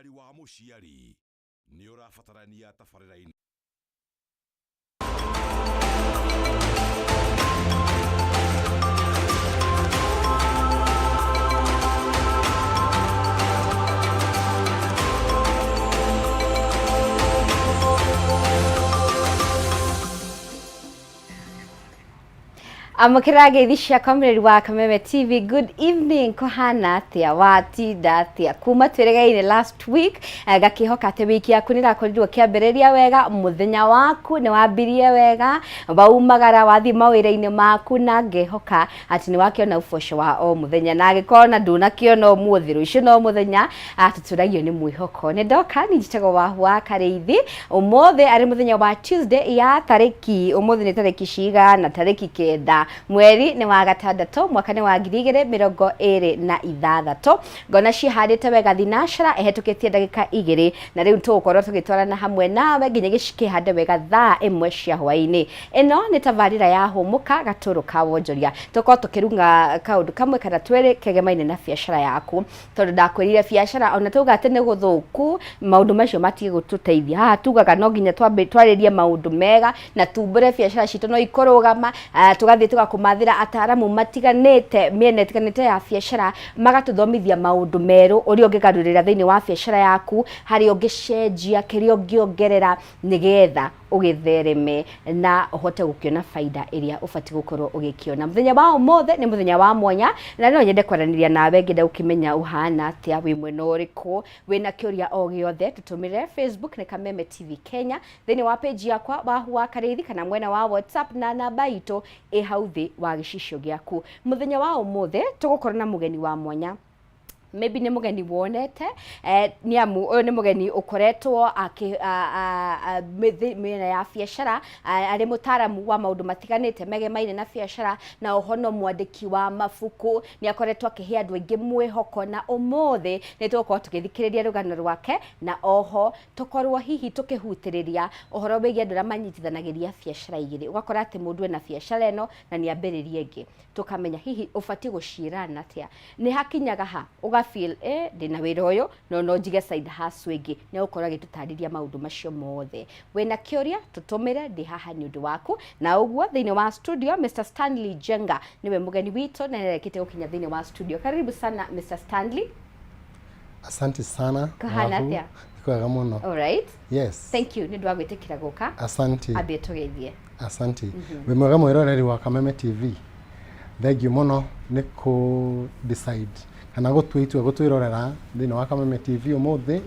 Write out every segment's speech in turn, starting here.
Ũtari wa mũciari nĩ ũrabatarania tabarĩra-inĩ. Amũkĩra ngeithi ciakwa mũreri wa Kameme TV. Good evening, kũhana atĩa, watinda atĩa kuma twĩregaine last week? Ngakĩhoka atĩ wiki yaku nĩ ĩrakorirwo kĩambĩrĩria wega, mũthenya waku nĩ wambirie wega, waumagara wathiĩ mawĩra-inĩ maku, na ngehoka atĩ nĩ wakĩona ũboco wa o mũthenya, na angĩkorwo na ndũnakĩona ũmũthĩ, rũciũ no mũthenya. Tũtũragio nĩ mwĩhoko. Nĩ ndoka ni njĩtagwo Wahu wa Karĩithi. Ũmũthĩ arĩ mũthenya wa Tuesday ya tarĩki, ũmũthĩ nĩ tarĩki cigana? Tarĩki 9, mweri nĩ wa gatandatũ, mwaka nĩ wa 2026. Ngona ciĩhandĩte wega thinacara ĩhetũkĩtie ndagĩka 2, na rĩu tũgũkorwo tũgĩtwarana hamwe nawe nginya gĩcikĩhande wega thaa 1 cia hwaĩ-inĩ. Ĩno nĩ tabarĩra ya Hũmũka Gatũrũ ka Wonjoria. Tũkorwo tũkĩrung'a kaũndũ kamwe kana twĩrĩ kegemaine na biacara yaku, tondũ ndakwĩrire biacara ona tuga atĩ nĩ gũthũku, maũndũ macio matige gũtũteithia. Haha tugaga no nginya twarĩrie maũndũ mega na tumbũre biacara citũ no ikũrũgama. Tũgathiĩ tũgakũmathĩra ataramu matiganĩte mĩena ĩtiganĩte ya biacara, magatũthomithia maũndũ merũ ũrĩa ũngĩgarũrĩra thĩinĩ wa biacara yaku, harĩa ũngĩcenjia, kĩrĩa ũngĩongerera, nĩgetha ũgĩthereme na ũhote gũkĩona baida ĩrĩa ũbatiĩ gũkorwo ũgĩkĩona. Mũthenya wa ũmũthĩ nĩ mũthenya wa mwanya, na no nyende kwaranĩria nawe, ngĩenda gũkĩmenya ũhana atĩa, wĩ mwena ũrĩkũ, wĩna kĩũria o gĩothe, tũtũmĩre Facebook nĩ Kameme TV Kenya, thĩinĩ wa page yakwa Wahu wa Karĩithi, kana mwena wa WhatsApp na namba itũ ĩ hau thĩ wa gĩcicio gĩaku. Mũthenya wa ũmũthĩ tũgũkorwo na mũgeni wa mwanya, maybe nĩ mũgeni wonete, nĩ amu ũyũ nĩ mũgeni ũkoretwo mĩena ya biacara, arĩ mũtaramu wa maũndũ matiganĩte megemaine na biacara, na oho no mwandĩki wa mabuku. Nĩ akoretwo akĩhe andũ aingĩ mwĩhoko, na ũmũthĩ nĩ tũgũkorwo tũgĩthikĩrĩria rũgano rwake, na oho tũkorwo hihi tũkĩhutĩrĩria ũhoro wĩgiĩ andũ arĩa manyitithanagĩria biacara igĩrĩ. Ũgakora atĩ mũndũ ena biacara ĩno na nĩ ambĩrĩria ĩngĩ, tũkamenya hihi ũbatiĩ gũciĩrana atĩa, nĩ hakinyaga ha ũga feel ndĩna wĩra ũyũ no no njige side hustle ĩngĩ. Nĩ egũkorwo agĩtũtarĩria maũndũ macio mothe. Wĩna kĩũria tũtũmĩre, ndĩ haha nĩ ũndũ waku. Na ũguo thĩinĩ wa studio Mr Stanley Njenga nĩwe mũgeni witũ na nĩarekĩte gũkinya thĩinĩ wa studio. Karibu sana Mr Stanley. Asante sana. Kũhana Wahu. atĩa? Nĩ kwega mũno. All right. Yes. Thank you nĩ ũndũ wa gwĩtĩkĩra gũka. Asante. Ambie tũgeithie. Asante. Wĩ mwega mwĩroreri wa Kameme TV. Thank you mũno nĩ kũ decide kana gũtua itua gũtwĩrorera thĩinĩ wa Kameme TV ũmũthĩ.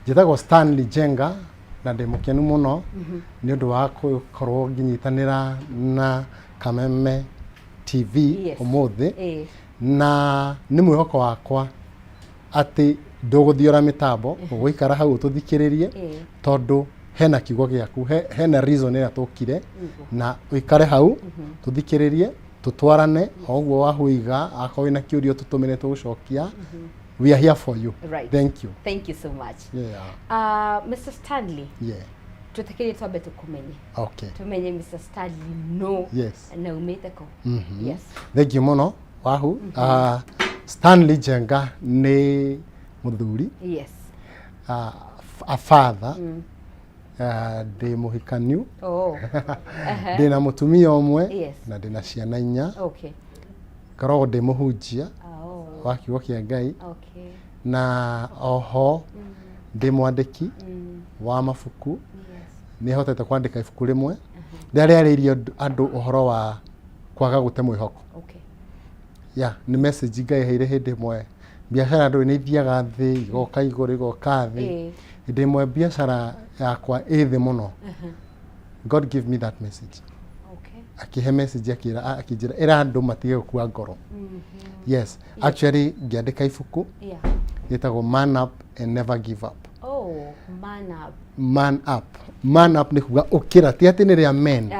Njĩtagwo Stanley Njenga na ndĩ mũkenu mũno nĩ ũndũ wa gũkorwo ngĩnyitanĩra na Kameme TV ũmũthĩ. Na nĩ mwĩhoko wakwa atĩ ndũgũthiora mĩtambo, ũgũikara hau ũtũthikĩrĩrie, tondũ hena kiugo gĩaku, hena reason ĩrĩa tũkire, na ũikare hau tũthikĩrĩrie, tũtwarane o ũguo wahuiga. Akorwo wĩna kĩũria ũtũtũmĩre, tũgũcokia. We are here for you. Thank you. Thank you so much. Mr Stanley, twĩtĩkĩrie twambe tũkũmenye. Tũmenye Mr Stanley no na umĩte kũ? Yes. Thank you mũno Wahu. Stanley Njenga nĩ mũthuri, a father, ndĩ mũhikaniu, ndĩna mũtumia ũmwe na ndĩna ciana 4. Ngoragwo ndĩ mũhunjia wa kiugo kĩa Ngai, na oho ndĩ mwandĩki wa mabuku. Nĩ hotete kwandĩka ibuku rĩmwe rĩrĩa rĩarĩirie andũ ũhoro wa kwaga gũte mwĩhoko. Yeah, nĩ message Ngai heire hĩndĩ ĩmwe biacara ndũĩ nĩ ithiaga thĩ igoka igũrũ igoka thĩ. Hĩndĩ ĩmwe biacara yakwa ĩ thĩ mũno, God give me that message. Akĩhe message, akĩra, akĩnjĩra ĩra andũ matige gũkua ngoro. Yes, actually ngĩandĩka ibuku rĩtagwo Man Up and Never Give Up. Oh, man up. Man up, man up nĩ kuga ũkĩra, ti atĩ nĩ rĩa men.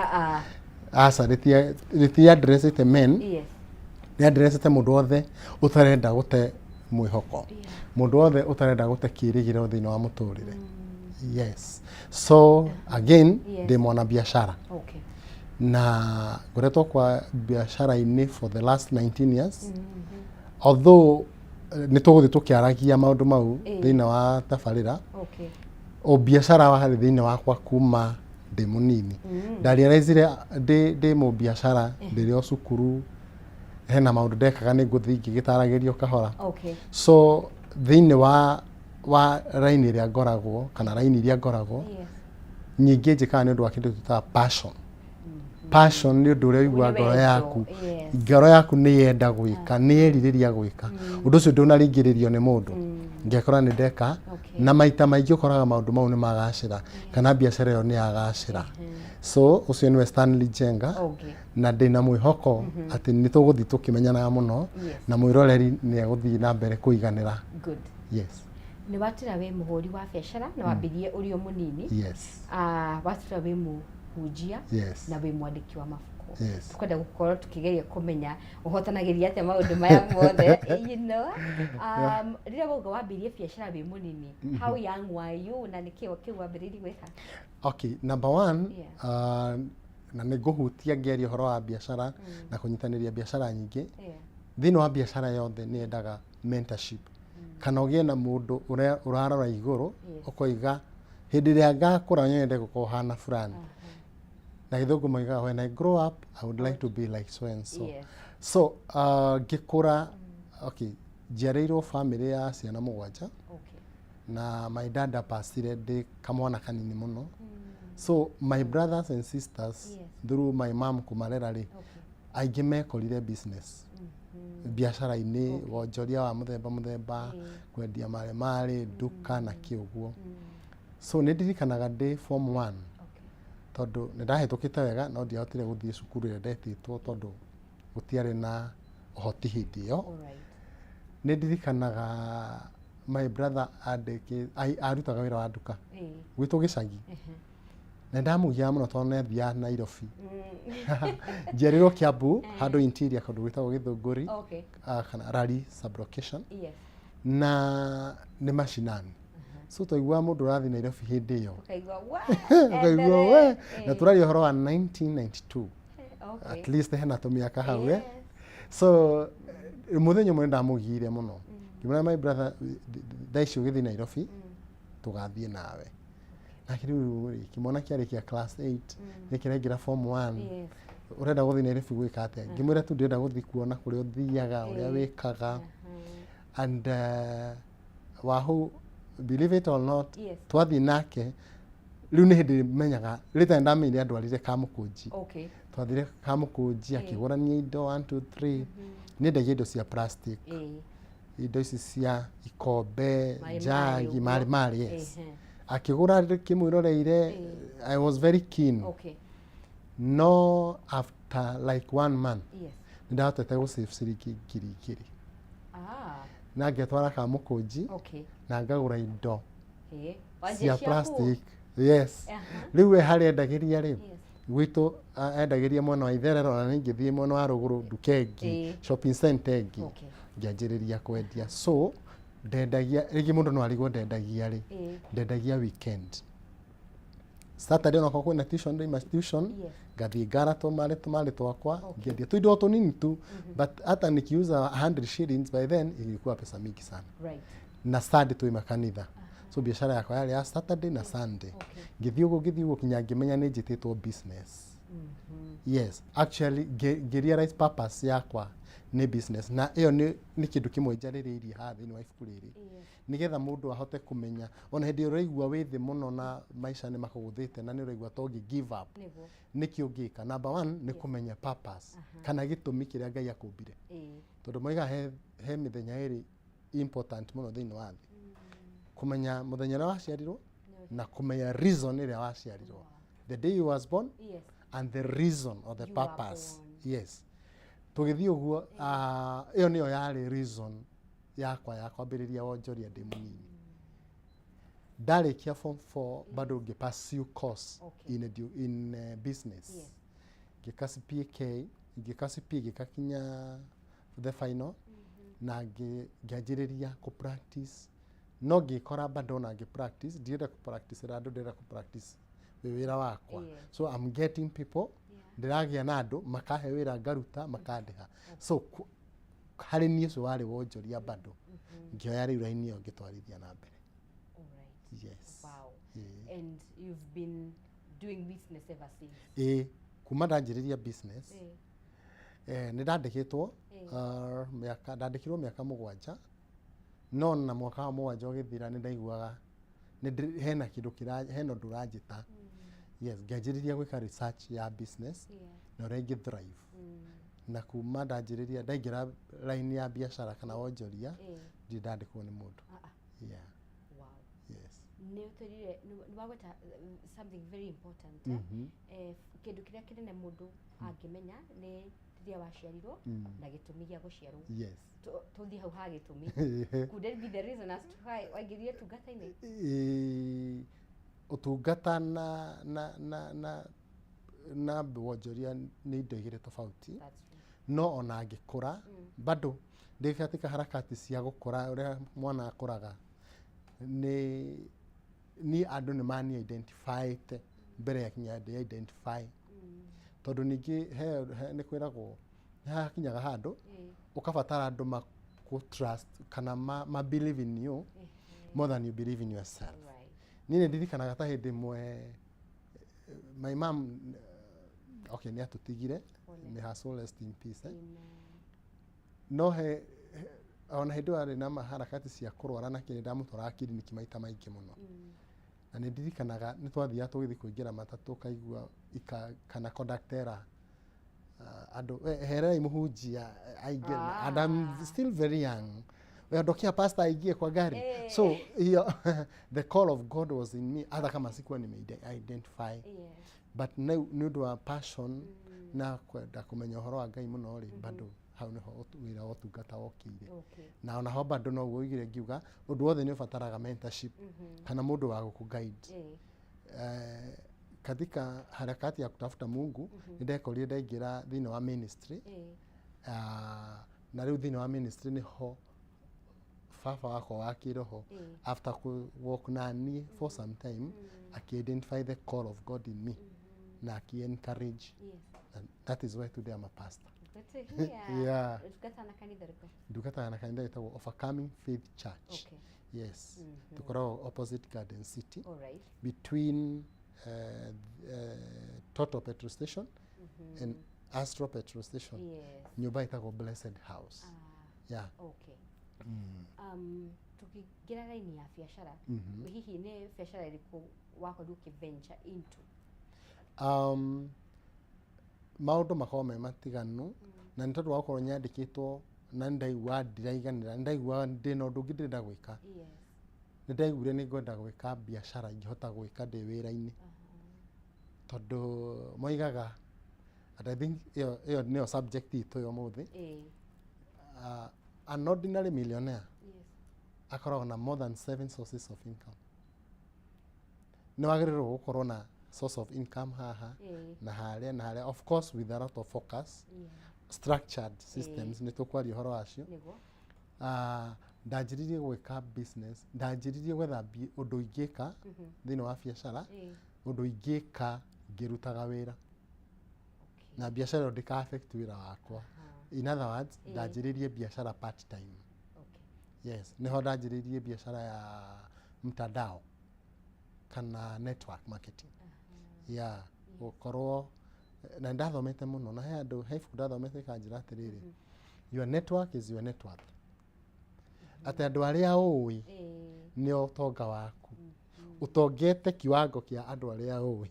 Aca, rĩti addressĩte men. Nĩ addressĩte mũndũ wothe ũtarenda gũte mwĩhoko, mũndũ wothe ũtarenda gũte kĩĩrĩgĩrĩro thĩinĩ wa mũtũrĩre. Yes, so again, ndĩ mwana biacara na ngoretwo kwa biacara-inĩ for the last 19 years, although Nĩ tũgũthiĩ tũkĩaragia maũndũ mau thĩinĩ wa tabarĩra. O biacara warĩ thĩinĩ wakwa kuma ndĩ mũnini. Ndarealizire ndĩ mũbiacara ndĩrĩ o cukuru, hena maũndũ ndekaga, nĩ ngũthiĩ ngĩgĩtaragĩrio kahora. So thĩinĩ wa raini ĩrĩa ngoragwo kana raini iria ngoragwo, nyingĩ njĩkaga nĩ ũndũ wa kĩndũ twĩtaga passion. Passion nĩ ũndũ ũrĩa ũiguaga ngoro wendo, yaku, ngoro yaku nĩ yenda gwĩka, nĩ yerirĩria gwĩka ũndũ ũcio, ndũnaringĩrĩrio nĩ mũndũ, ngekora nĩ ndeka. Na maita maingĩ ũkoraga maũndũ mau nĩ magacĩra kana biacara ĩyo nĩ yagacĩra. So ũcio nĩwe Stanley Njenga. Na ndĩna mwĩhoko atĩ nĩ tũgũthiĩ tũkĩmenyanaga mũno na mwĩroreri nĩ egũthiĩ na mbere kũiganĩra. Good. Yes. Nĩ watĩra wĩ mũhũri wa biacara na wambirie ũrĩ o mũnini. Yes. Ah, watĩra wĩ mũhunjia na wĩ mwandĩki wa mabuku. Yes. Tukwenda gũkorwo tũkĩgeria kũmenya ũhotanagĩria atĩa maũndũ maya mothe. Rĩrĩa wauga wambirie biacara wĩ mũnini, how young were you, na nĩkĩ kĩu wambĩrĩirie gwĩka? Okay, number one, na nĩ ngũhutia ngĩaria ũhoro wa biacara na kũnyitanĩria biacara nyingĩ. Thĩinĩ wa biacara yothe nĩ yendaga mentorship kana ũgĩe na mũndũ ũrĩa ũrarora igũrũ, ũkoiga hĩndĩ ĩrĩa ngakũra nyende gũkorwo hana fulani. Na gĩthũngũ moigaga, "When I grow up, I would like to be like so and so." So ngĩkũra, okay, njiarĩirwo famĩlĩ ya ciana mũgwanja. Na my dad apacire ndĩ kamwana kanini mũno, so my brothers and sisters, through my mom kũmarera rĩ, aingĩ mekorire business, biacara-inĩ, wonjoria wa mũthemba mũthemba, kwendia marĩ marĩ nduka na kĩ ũguo. So nĩ ndirikanaga ndĩ form one, tondũ nĩ ndahĩtũkĩte wega no ndiahotire gũthiĩ cukuru ĩrĩa ndetĩtwo tondũ gũtiarĩ na ũhoti hĩndĩ ĩyo. Nĩ ndirikanaga my brother arutaga wĩra wa nduka gwitũ gĩcagi, na ndamũgiaga mũno tondũ nĩ athiaga Nairobi. Njiarĩrwo Kiambu, handũ interior, kũndũ gwĩtagwo Gĩthũngũri, kana Rari sublocation, na nĩ macinani, so twaiguaga mũndũ ũrathiĩ Nairobi hĩndĩ ĩyo, Ũkaigua wa ũkaigua we, na tũraria ũhoro wa 1992. At least hena tũmĩaka hau, eh? So mũthenya ũmwe nĩndamũgiire mũno, ngĩmwĩra, "My brother, thaa ici ũgĩthiĩ Nairobi tũgathiĩ nawe." Nake rĩu rĩ, kĩmwana kĩarĩkia class 8, nĩ kĩraingĩra form 1, ũrenda gũthiĩ Nairobi gwĩka atĩa? Ngĩmwĩra tu ndĩrenda gũthiĩ kuona kũrĩa ũthiaga, ũrĩa wĩkaga. And wahu, believe it or not, twathiĩ nake. Rĩu nĩ hĩndĩ menyaga rĩta ndamenyire andwarire Kamũkũnji. Twathire Kamũkũnji, akĩgũrania indo 1 2 3. Nĩ endagia indo cia plastic, indo ici cia ikombe, Marĩ njagi, marĩ marĩ ũguo. Marĩ, yes. Akĩgũra kĩmwĩroreire. I was very keen. No after like one month, nĩ ndahotete gũ save ciringi 2000 na ngetwara Kamũkũnji na ngagũra indo Wanjia cia ciaku? plastic, yes. Rĩu we harĩa endagĩria rĩ, gwitũ endagĩria mwena wa itherero, na ningĩthiĩ mwena wa rũgũrũ nduka ĩngĩ, shopping center ĩngĩ. Ngĩanjĩrĩria kwendia. So ndendagia rĩngĩ, mũndũ no arigwo ndendagia rĩ. Ndendagia weekend, Saturday, onakorwo kwĩna tuition, ndaima tuition, ngathiĩ ngara tũmarĩ tũmarĩ twakwa, ngĩendia tũindo o tũnini tu, but hata nikiuza 100 shillings, by then ilikuwa pesa mingi sana. Na Sunday tuima kanitha, so biashara yakwa yarĩ ya Saturday na Sunday. Ngĩthiĩ ũguo, ngĩthiĩ ũguo kinya ngĩmenya nĩ njĩtĩtwo business. Yes, actually ngĩ realize purpose yakwa nĩ business, na ĩyo nĩ kĩndũ kĩmwe njarĩrĩirie haha thĩinĩ wa ibuku rĩrĩ, nĩgetha mũndũ ahote kũmenya ona hĩndĩ ĩrĩa ũraigua wĩ thĩ mũno na maica nĩ makũgũthĩte na nĩ ũraigua to ũngĩ give up, nĩkĩ ũngĩka. Number one nĩ kũmenya purpose kana gĩtũmi kĩrĩa Ngai akũmbire, tondũ moigaga he mĩthenya ĩrĩ important mũno thĩinĩ wa thĩ: kũmenya mũthenya ũrĩa waciarirwo na kũmenya reason ĩrĩa waciarirwo, the day you was born and the reason or the You were purpose. Born. Yes. Tũgĩthiĩ ũguo, ĩyo nĩyo yarĩ reason yakwa ya kwambĩrĩria wonjoria ndĩ mũnini. Ndarĩkia form 4, bado ngĩ pursue course in business. Ngĩka CPK, ngĩka CPA, ngĩka kinya the final, na ngĩanjĩrĩria kũ practice, no ngĩkora bado ona ngĩ practice ndirenda kũ practice ra andũ, ndĩrenda kũ practice wĩ wĩra wakwa. So I'm getting people, ndĩragĩa na andũ makahe wĩra, ngaruta, makandĩha. So Harĩ niĩ ũcio warĩ wonjoria bado, ngĩoya rĩu raini ĩyo ngĩtwarithia na mbere. Yes. Wow. And you've been doing business ever since? Ĩĩ, kuma ndanjĩrĩria business, nĩ ndandĩkĩtwo mĩaka, ndandĩkirwo mĩaka 7, no na mwaka wa 7 ũgĩthira nĩ ndaiguaga hena kĩndũ kĩra, hena ũndũ ũranjĩta. Yes, ngĩanjĩrĩria gwĩka research ya business na ũrĩa ingĩ thrive. Na kuma ndanjĩrĩria ndaingĩra line ya biacara kana wonjoria, ndirĩ ndandĩkwo nĩ mũndũ. Yeah. Wow. Yes. Nĩ ũtwĩrire, nĩ wagweta something very important. Kĩndũ kĩrĩa kĩnene mũndũ angĩmenya nĩ rĩrĩa waciarirwo na gĩtũmi gĩa gũciarwo. Yes. Tũthiĩ hau ha gĩtũmi. Could it be the reason as to why waingĩrire ũtungata-inĩ? Ũtungata na wonjoria nĩ indo igĩrĩ tofauti. That's true. No ona ngĩkũra bado ndĩ katika harakati cia gũkũra, ũrĩa mwana akũraga, nĩ niĩ andũ nĩ mani identifyte mbere ya kinya ndĩ identify, tondũ ningĩ he nĩ kwĩragwo nĩ hakinyaga handũ ũkabatara andũ makũ trust kana ma believe in you more than you believe in yourself. Niĩ nĩ ndirikanaga ta hĩndĩ ĩmwe my mom, okay, nĩ atũtigire. Pole. May her soul rest in peace. Amen. No he ona hĩndĩ ĩyo arĩ na harakati cia kũrwara na kĩrĩ, ndamũtwaraga kiriniki maita maingĩ mũno. Na nĩ ndirikanaga nĩ twathiaga tũgĩthiĩ kũingĩra matatũ, ũkaigua kana conductor, andũ, hererai mũhunjia aingĩre. And I'm still very young. We ondokea pastor aingie kwa gari. So hiyo the call of God was in me hata kama sikuwa nime identify. But nĩ ũndũ wa passion na kwenda kũmenya ũhoro wa Ngai mũno rĩ, bado hau nĩho wĩra wa ũtungata wokĩire. Na ona ho bado noguo oigire, ngiuga ũndũ wothe nĩ ũbataraga mentorship kana mũndũ wa gũkũ guide. Katika harakati ya kutafuta Mungu, nĩ ndekorire ndaingĩra thĩinĩ wa ministry. Na rĩu thĩinĩ wa ministry nĩho baba wakwa wa kĩroho, after ku walk na niĩ for some time, aki identify the call of God in me na aki encourage. And that is why today I'm a pastor. Good to hear. Yeah. Ũtungataga na kanitha ũrĩkũ? Ndungataga na kanitha ĩtagwo Overcoming Faith Church. Yes. Tukoragwo opposite Garden City, between Total petrol station and Astro petrol station. Nyũmba ĩtagwo Blessed House. Yeah. Okay. Tukĩingĩra raini ya biacara, hihi nĩ biacara ĩrĩkũ wakorirwo ũkĩ venture into? Maũndũ makoragwo me matiganu, na nĩ tondũ wa gũkorwo nyandĩkĩtwo na nĩ ndaigua ndiraiganĩra, nĩ ndaigua ndĩna ũndũ ũngĩ ndĩrenda gwĩka. Nĩ ndaiguire nĩ ngwenda gwĩka biacara ingĩhota gwĩka ndĩ wĩra-inĩ, tondũ moigaga, and I think ĩyo nĩyo subject itũ ya ũmũthĩ, an ordinary millionaire akoragwo na more than seven sources of income. Nĩ wagĩrĩirwo gũkorwo na source of income haha na harĩa na harĩa, of course with a lot of focus, structured systems, nĩ tũkwaria ũhoro wacio. Ndanjĩrĩirie gwĩka business, ndanjĩrĩirie gwetha ũndũ ingĩka thĩinĩ wa biacara, ũndũ ingĩka ngĩrutaga wĩra na biacara ĩyo ndĩka affect wĩra wakwa. In other words, ndanjĩrĩirie biacara part time. Yes, nĩho ndanjĩrĩirie biacara ya mtandao kana network marketing. Yeah, gũkorwo na nĩndathomete mũno, na he andũ, he ibuku ndathomete ikanjĩra atĩrĩrĩ, "Your network is your net worth," atĩ andũ arĩa ũĩ nĩo ũtonga waku, ũtongete kiwango kĩa andũ arĩa ũĩ.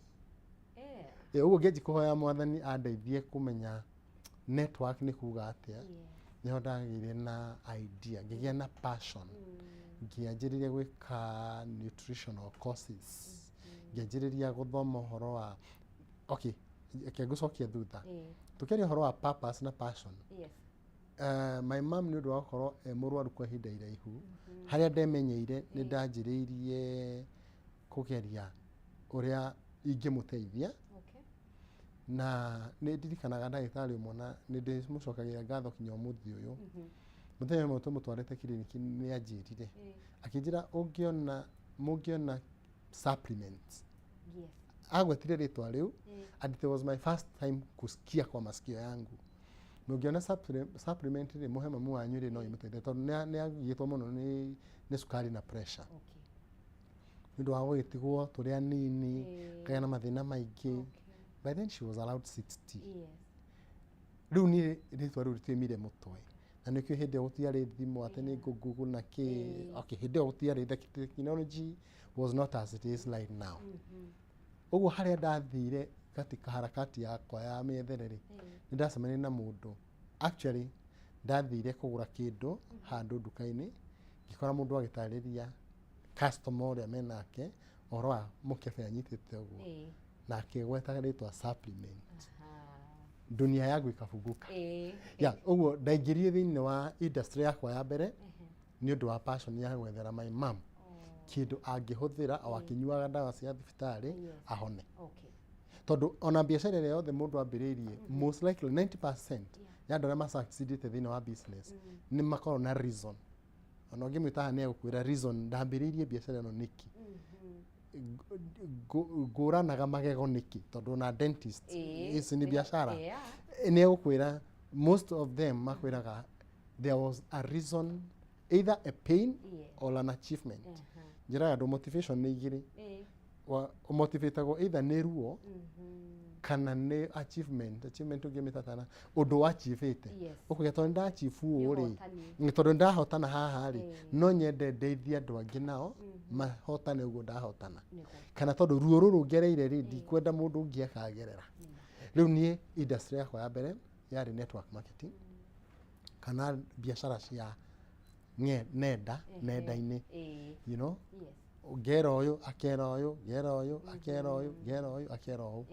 Ũguo ngĩanjia kũhoya Mwathani andeithie kũmenya network nĩ kuga atĩa. Nĩho ndagĩire na idea, ngĩgĩa na passion, ngĩanjĩrĩria gwĩka nutritional courses, ngĩanjĩrĩria gũthoma ũhoro wa, okay, reke ngũcokie thutha. Tũkĩaria ũhoro wa purpose na passion, my mom, nĩ ũndũ wa gũkorwo e mũrwaru kwa ihinda iraihu, harĩa ndemenyeire nĩ ndanjĩrĩirie kũgeria ũrĩa ingĩmũteithia. Na nĩ ndirikanaga ndagĩtarĩ ũmwe, na nĩ ndĩmũcokagĩria ngatho kinya ũmũthĩ ũyũ. Mũthenya ũmwe tũmũtwarĩte kiriniki, nĩ anjĩrire, akĩnjĩra, ũngĩona mũngĩona supplements, agwetire rĩtwa rĩu, and it was my first time kusikia kwa masikio yangu. Mũngĩona supplement rĩ, mũhe mamu wanyu rĩ, no imũteithie tondũ nĩ agiyĩtwo mũno nĩ cukari na pressure. Nĩ ũndũ wa gũgĩtigwo tũrĩ anini, kagĩa na mathĩna maingĩ. By then she was around 60. Rĩu niĩ rĩtwa rĩu rĩtiumire mũtwe, na nĩkĩo hĩndĩ ĩyo gũtiarĩ thimũ atĩ nĩ ngũ-google na kĩ. Okay, hĩndĩ ĩyo gũtiarĩ, the technology was not as it is right now. Ũguo harĩa ndathire katika harakati yakwa ya mĩethere rĩ, nĩ ndacemanirie na mũndũ. Actually, ndathire kũgũra kĩndũ handũ nduka-inĩ, ngĩkora mũndũ agĩtarĩria customer ũrĩa menake ũhoro wa mũkebe anyitĩte ũguo, na akĩgweta rĩtwa supplement. Dunia yangu ikafunguka. Yeah, ũguo ndaingĩrire thĩinĩ wa industry yakwa ya mbere nĩ ũndũ wa passion ya gwethera my mom kĩndũ angĩhũthĩra o akĩnyuaga ndawa cia thibitarĩ ahone. Tondũ ona biacara ĩrĩa yothe mũndũ ambĩrĩirie, most likely 90% ya andũ arĩa masucceedĩte thĩinĩ wa business nĩ makoragwo na reason. Ona ũngĩmwĩta haha, nĩ egũkwĩra reason, ndambĩrĩirie biacara ĩno nĩkĩ, ngũranaga magego nĩkĩ, tondũ ona dentist ici nĩ biacara. Nĩ egũkwĩra, most of them makwĩraga there was a reason, either a pain or an achievement. Njĩraga andũ motivation nĩ igĩrĩ. Ũmotivatagwo either nĩ ruo kana nĩ achievement. Achievement ũngĩmĩta tana ũndũ wachievĩte. Ũkauga tondũ nĩndachieve ũũ rĩ, Nĩ ũhotani. Tondũ nĩndahotana haha rĩ, no nyende ndeithie andũ angĩ nao mahotane ũguo ndahotana, kana tondũ ruo rũrũ ngereire rĩ, ndikwenda mũndũ ũngĩ akagerera. Rĩu niĩ industry yakwa ya mbere yarĩ network marketing kana biacara cia nenda nenda-inĩ. Ngera ũyũ, akera ũyũ, ngera ũyũ, akera ũyũ, ngera ũyũ, akera ũyũ,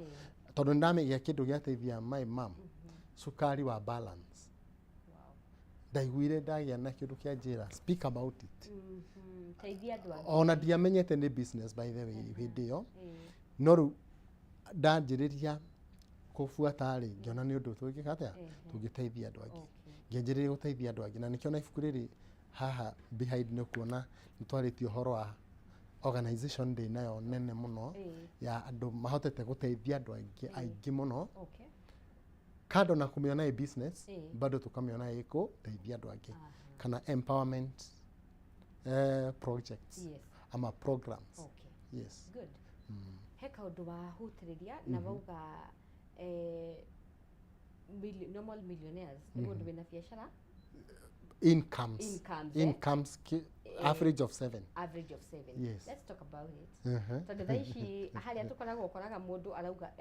tondũ nĩndamĩgĩa kĩndũ gĩateithia my mom cukari wa balance. Ndaiguire ndagĩa na kĩndũ kĩa njĩra, speak about it. Teithia andũ angĩ. Ona ndiamenyete nĩ business, by the way, hĩndĩ ĩyo. No rĩu ndanjĩrĩria kũbuata rĩ, ngĩona nĩ ũndũ tũngĩka atĩa, tũngĩteithia andũ angĩ. Ngĩanjĩrĩria gũteithia andũ angĩ, na nĩkĩo na ibuku rĩrĩ haha behind nĩ ũkuona nĩ twarĩtie ũhoro wa organization ndĩ nayo nene mũno ya andũ mahotete gũteithia andũ aingĩ aingĩ mũno. Kando na kũmĩona ĩ business, bado tũkamĩona ĩ kũteithia andũ angĩ kana empowerment projects ama programs. Yes. Good. He kaũndũ wahutĩrĩria na wauga normal millionaires nĩ mũndũ wĩna biacara incomes. Incomes, eh? Incomes average of seven. Average of seven. Yes. Let's talk about it, tondũ thaa ici harĩa tũkoragwo, ũkoraga mũndũ arauga,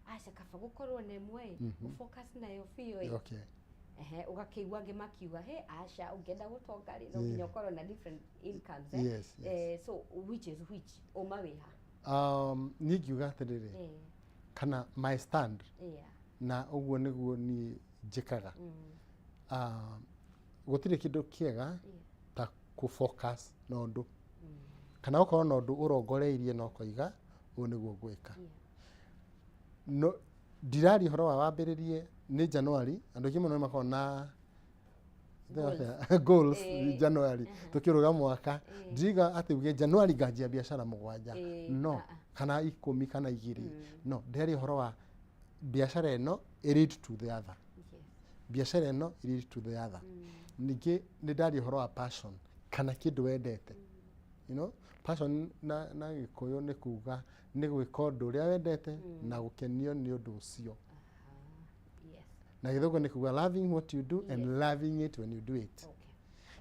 aca, kaba gũkorwo na ĩmwe, focus nayo biũ ĩ. Ehe, ũgakĩigua angĩ makiuga, he, aca, ũngĩenda gũtonga rĩ, no nginya ũkorwo na different incomes, eh? Yes. So which is which, ũma wĩha? Niĩ ngiuga atĩrĩrĩ, kana my stand, na ũguo nĩguo niĩ njĩkaga, gũtirĩ kĩndũ kĩega ta kũ-focus na ũndũ kana gũkorwo na ũndũ ũrongoreirie na ũkoiga ũũ nĩguo ngwĩka. No ndiraria ũhoro wa wambĩrĩrie nĩ January. Andũ aingĩ mũno nĩ makoragwo na Goals. Goals. January tũkĩrũga mwaka, ndiriga atĩ uge January nganjia biacara mũgwanja, no kana 10 kana 2. No ndĩraria ũhoro wa biacara ĩno ĩ lead to the other, biacara ĩno ĩ lead to the other. Ningĩ nĩ ndaria ũhoro wa passion kana kĩndũ wendete. Passion na gĩkũyũ nĩ kuga nĩ gwĩka ũndũ ũrĩa wendete na gũkenio nĩ ũndũ ũcio. Na gĩthũngũ nĩ kuga loving what you do and loving it when you do it.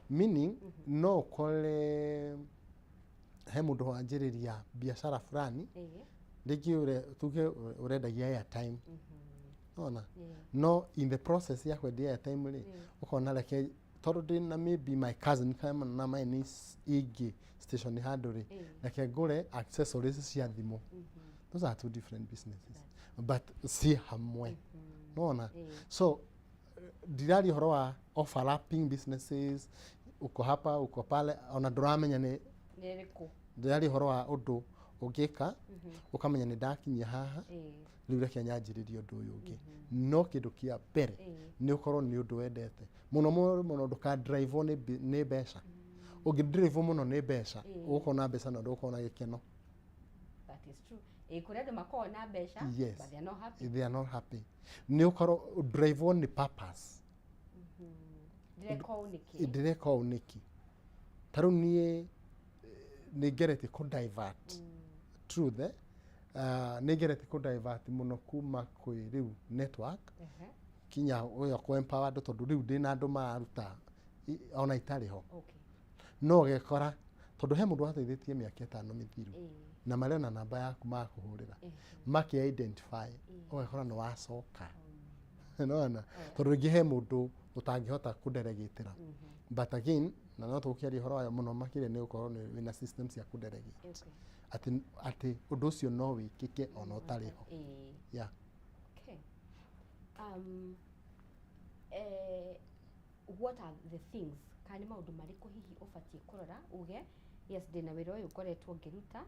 Meaning, no ũkore he mũndũ wanjĩrĩria biacara fulani, rĩngĩ tuge ũrendagia airtime, ona no in the process ya kwendia airtime rĩ, ũkona reke tondũ ndĩ na maybe my cousin kana na my niece ingĩ station handũ rĩ, reke ngũre accessories cia thimũ. Those are two different businesses, but ci hamwe, nona. So ndiraria ũhoro wa overlapping businesses, uko hapa, uko pale, ona ndũramenya nĩ Nĩ ĩrĩkũ? Ndĩraria ũhoro wa ũndũ ũngĩka ũkamenya nĩ ndakinyia haha, rĩu reke nyanjĩrĩrie ũndũ ũyũ ũngĩ. No kĩndũ kĩa mbere nĩ ũkorwo nĩ ũndũ wendete mũno mũno mũno. Ndũka-drive nĩ mbeca. Ũngĩ-drive mũno nĩ mbeca, ũgũkorwo na mbeca na ndũgũkorwo na gĩkeno. That is true. Ĩ kũrĩ andũ makoragwo na mbeca, Yes. but they are not happy. They are not happy. Nĩ ũkorwo drive on nĩ purpose. Ndĩreka ũũ nĩkĩ? Ndĩreka ũũ nĩkĩ? Ta rĩu niĩ nĩ ngeretie kũ divert truth, eh? Nĩ ngeretie kũ divert mũno kuma kwĩ rĩu network kinya ũyũ kũ empower andũ, tondũ rĩu ndĩna andũ mararuta ona itarĩ ho. No ũgekora tondũ he mũndũ wateithĩtie mĩaka 5 mĩthiru na marĩ ona namba yaku magakũhũrĩra makĩ identify, ũgekora nĩ wacoka, nĩwona, tondũ rĩngĩ he mũndũ ũtangĩhota kũdelegĩtĩra. But again, na no tũgũkĩaria ũhoro wayo mũno makĩria, nĩ gũkorwo nĩ wĩna system cia kũdelegate atĩ ũndũ ũcio no wĩkĩke ona ũtarĩ ho. Yeah. Okay. What are the things, kana nĩ maũndũ marĩkũ hihi ũbatiĩ kũrora uge, yes, ndĩna wĩra ũyũ ngoretwo ngĩruta,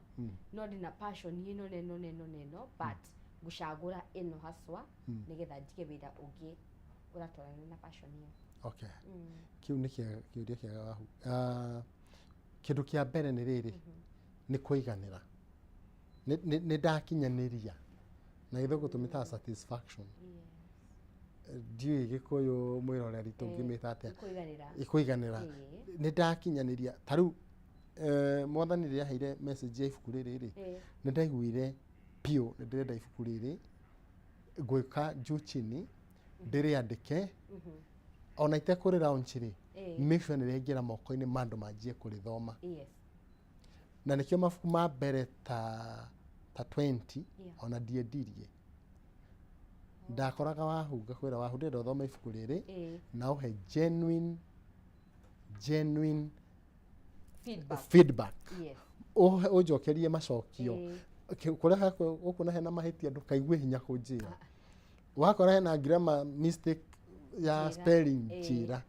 no ndĩna passion ĩno na ĩno na ĩno na ĩno, but ngũcagũra ĩno haswa nĩgetha ndige wĩra ũngĩ ũratwarana na passion ĩyo? Okay, kĩu nĩ kĩũria kĩega wahu. Kĩndũ kĩa mbere nĩ rĩrĩ, nĩ kũiganĩra. Nĩ ndakinyanĩria, na Gĩthũngũ tũmĩtaga satisfaction. Ndiũĩ Gĩkũyũ, mwĩroreri, tũngĩmĩta atĩa? Kũiganĩra. Kũiganĩra. Nĩ ndakinyanĩria. Ta rĩu Mwathani rĩrĩa aheire message ya ibuku rĩrĩ rĩ, nĩ ndaiguire biũ nĩ ndĩrenda ibuku rĩrĩ, ngwĩka juu chini ndĩrĩandĩke ona itekũrĩ launch rĩ, make sure nĩ rĩaingĩra moko-inĩ ma andũ manjie kũrĩthoma. Na nĩkĩo mabuku ma mbere ta 20 ona ndiendirie. Ndakoraga wahu, ngakwĩra, "Wahu, ndĩrenda ũthome ibuku rĩrĩ na ũhe genuine feedback." Feedback. Ũnjokerie macokio. Kũrĩa ũkuona hena mahĩtia, ndũkaigue hinya kũnjĩra. Wakora hena grammar mistake ya Njĩra. spelling, njĩra.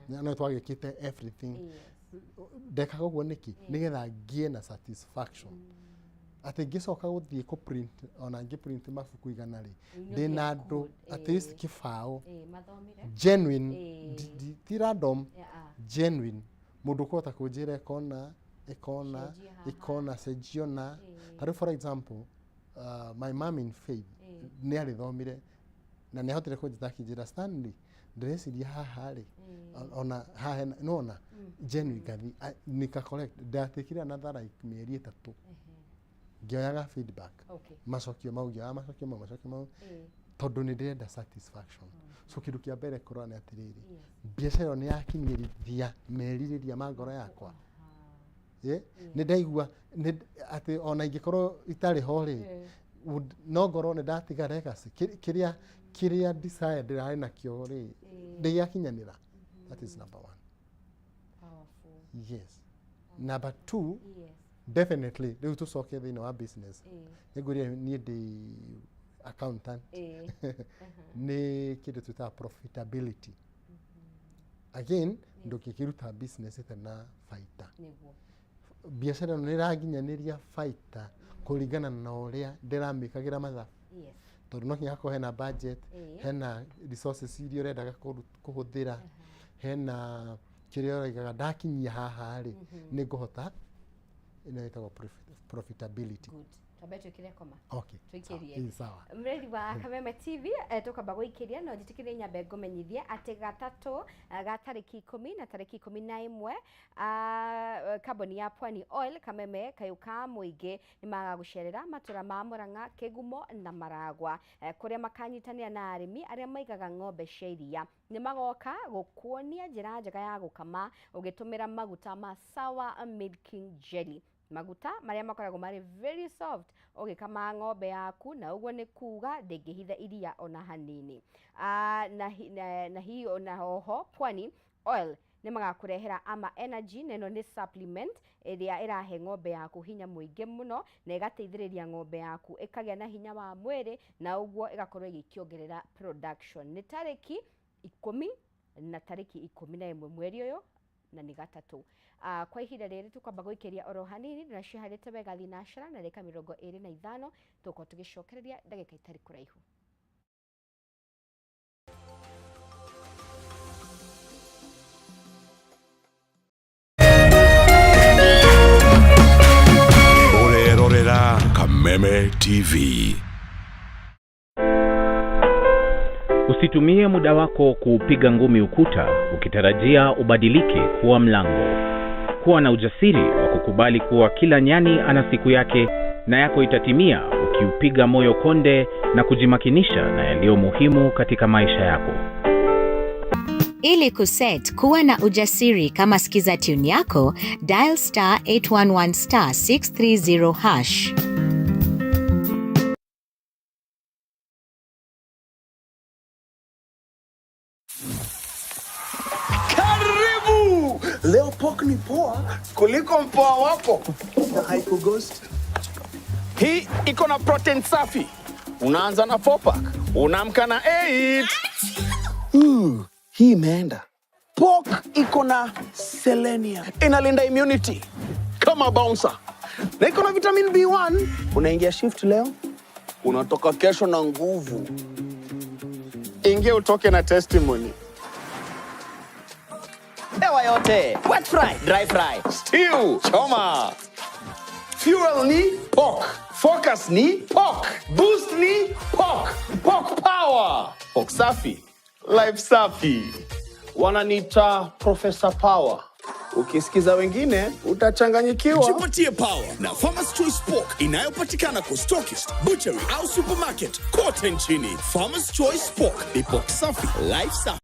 No twagĩkĩte everything. Ndekaga ũguo nĩkĩ? Nĩgetha ngĩe na satisfaction atĩ ngĩcoka gũthiĩ kũ print, ona ngĩ print mabuku 100 rĩ, You know ndĩna they are andũ good. at least 20 Mathomire. Genuine, ti random, genuine, mũndũ ũkũhota kũnjĩra ĩkona ĩkona Cenjia haha. Ĩkona cenjio na ta rĩu, for example, my mom in faith nĩ arĩthomire na nĩ ahotire kũnjĩta, akĩnjĩra, "Stanley, ndĩreciria haha rĩ, ona haha nona genuine." Ngathi nika correct. Ndatikire another like mĩeri 3 ngĩoyaga feedback, macokio mau, ngĩoyaga macokio mau, macokio mau, tondũ nĩ ndĩrenda satisfaction. So kĩndũ kĩa mbere kũrora nĩ atĩrĩrĩ, biacara ĩyo nĩ yakinyĩrithia merirĩria ma ngoro yakwa? Nĩ ndaigua atĩ ona ingĩkorwo itarĩ ho rĩ, no ngorwo nĩ ndatiga legacy, kĩrĩa desire ndĩrarĩ nakĩo rĩ, nĩ gĩakinyanĩra. That is number one. Powerful. Yes. Number two, definitely rĩu tũcoke thĩinĩ wa business, nĩngwĩrire niĩ ndĩ accountant, nĩ kĩndũ twĩtaga profitability. Again, ndũngĩkĩruta business ĩtarĩ na baita. Biacara ĩno nĩ ĩranginyanĩria baita kũringana na ũrĩa ndĩramĩkagĩra mathabu? Tondũ no nginya hakorwo hena budget, hena resources iria ũrendaga kũhũthĩra, hena kĩrĩa ũraigaga, ndakinyia haha rĩ, nĩ ngũhota. Ĩno ĩtagwo profitability. Good. Twambe twĩkĩre koma. Okay. Tũikĩrie. Ĩĩ, sawa. Mreri wa Kameme TV, tukamba gũikĩria, no njĩtĩkĩrie nyambe ngũmenyithie atĩ gatatũ ga tarĩki 10 na tarĩki 11, kambuni ya Pwani Oil Kameme kayũ ka mũingĩ nĩ magagũcerera matũra ma Murang'a, Kĩgumo na Maragwa, kũrĩa makanyitanĩra na arĩmi arĩa maigaga ng'ombe cia iria. Nĩ magoka gũkuonia njĩra njega ya gũkama ũgĩtũmĩra maguta ma Sawa Milking Jelly, maguta marĩa makoragwo marĩ very soft ũgĩkama ng'ombe yaku, na ũguo nĩ kuga ndĩngĩhitha iria ona hanini. Na hiyo na oho Pwani Oil nĩ magakũrehera Ama Energy, na ĩno nĩ supplement ĩrĩa ĩrahe ng'ombe yaku hinya mũingĩ mũno na ĩgateithĩrĩria ng'ombe yaku ĩkagĩa na hinya wa mwĩrĩ, na ũguo ĩgakorwo ĩgĩkĩongerera production. Nĩ tarĩki 10 na tarĩki 11 mweri ũyũ, na nĩ gatatũ. Kwa ihinda rĩrĩ tũkwamba gũikĩria oro hanini, ndĩraciharĩte wega thinacara na ndagĩka 25, tũgũkorwo tũgĩcokereria ndagĩka itarĩ kũraihu. Ũrerorera Kameme. Kameme TV. Usitumie muda wako kuupiga ngumi ukuta ukitarajia ubadilike kuwa mlango. Kuwa na ujasiri wa kukubali kuwa kila nyani ana siku yake na yako itatimia ukiupiga moyo konde na kujimakinisha na yaliyo muhimu katika maisha yako. Ili kuset kuwa na ujasiri kama skiza tune yako, dial star 811 star 630 hash. Karibu! Leo pork ni poa kuliko mpoa wako na haikughost. Hii iko na protein safi. Unaanza na 4 pack, unaamka na 8. Hii imeenda. Pork iko na selenium, inalinda immunity kama bouncer, na iko na vitamin B1. Unaingia shift leo, unatoka kesho na nguvu. Ingia utoke na testimony. Hewa yote, wet fry, dry fry, stew, choma. Fuel ni pork, focus ni pork, boost ni pork, pork power. Pork safi, life safi. Wananiita Professor Power. Ukisikiza wengine utachanganyikiwa. Jipatie power na Farmer's Choice Pork inayopatikana kwa stockist, butchery au supermarket kote nchini. Farmer's Choice Pork ni pork safi, life safi.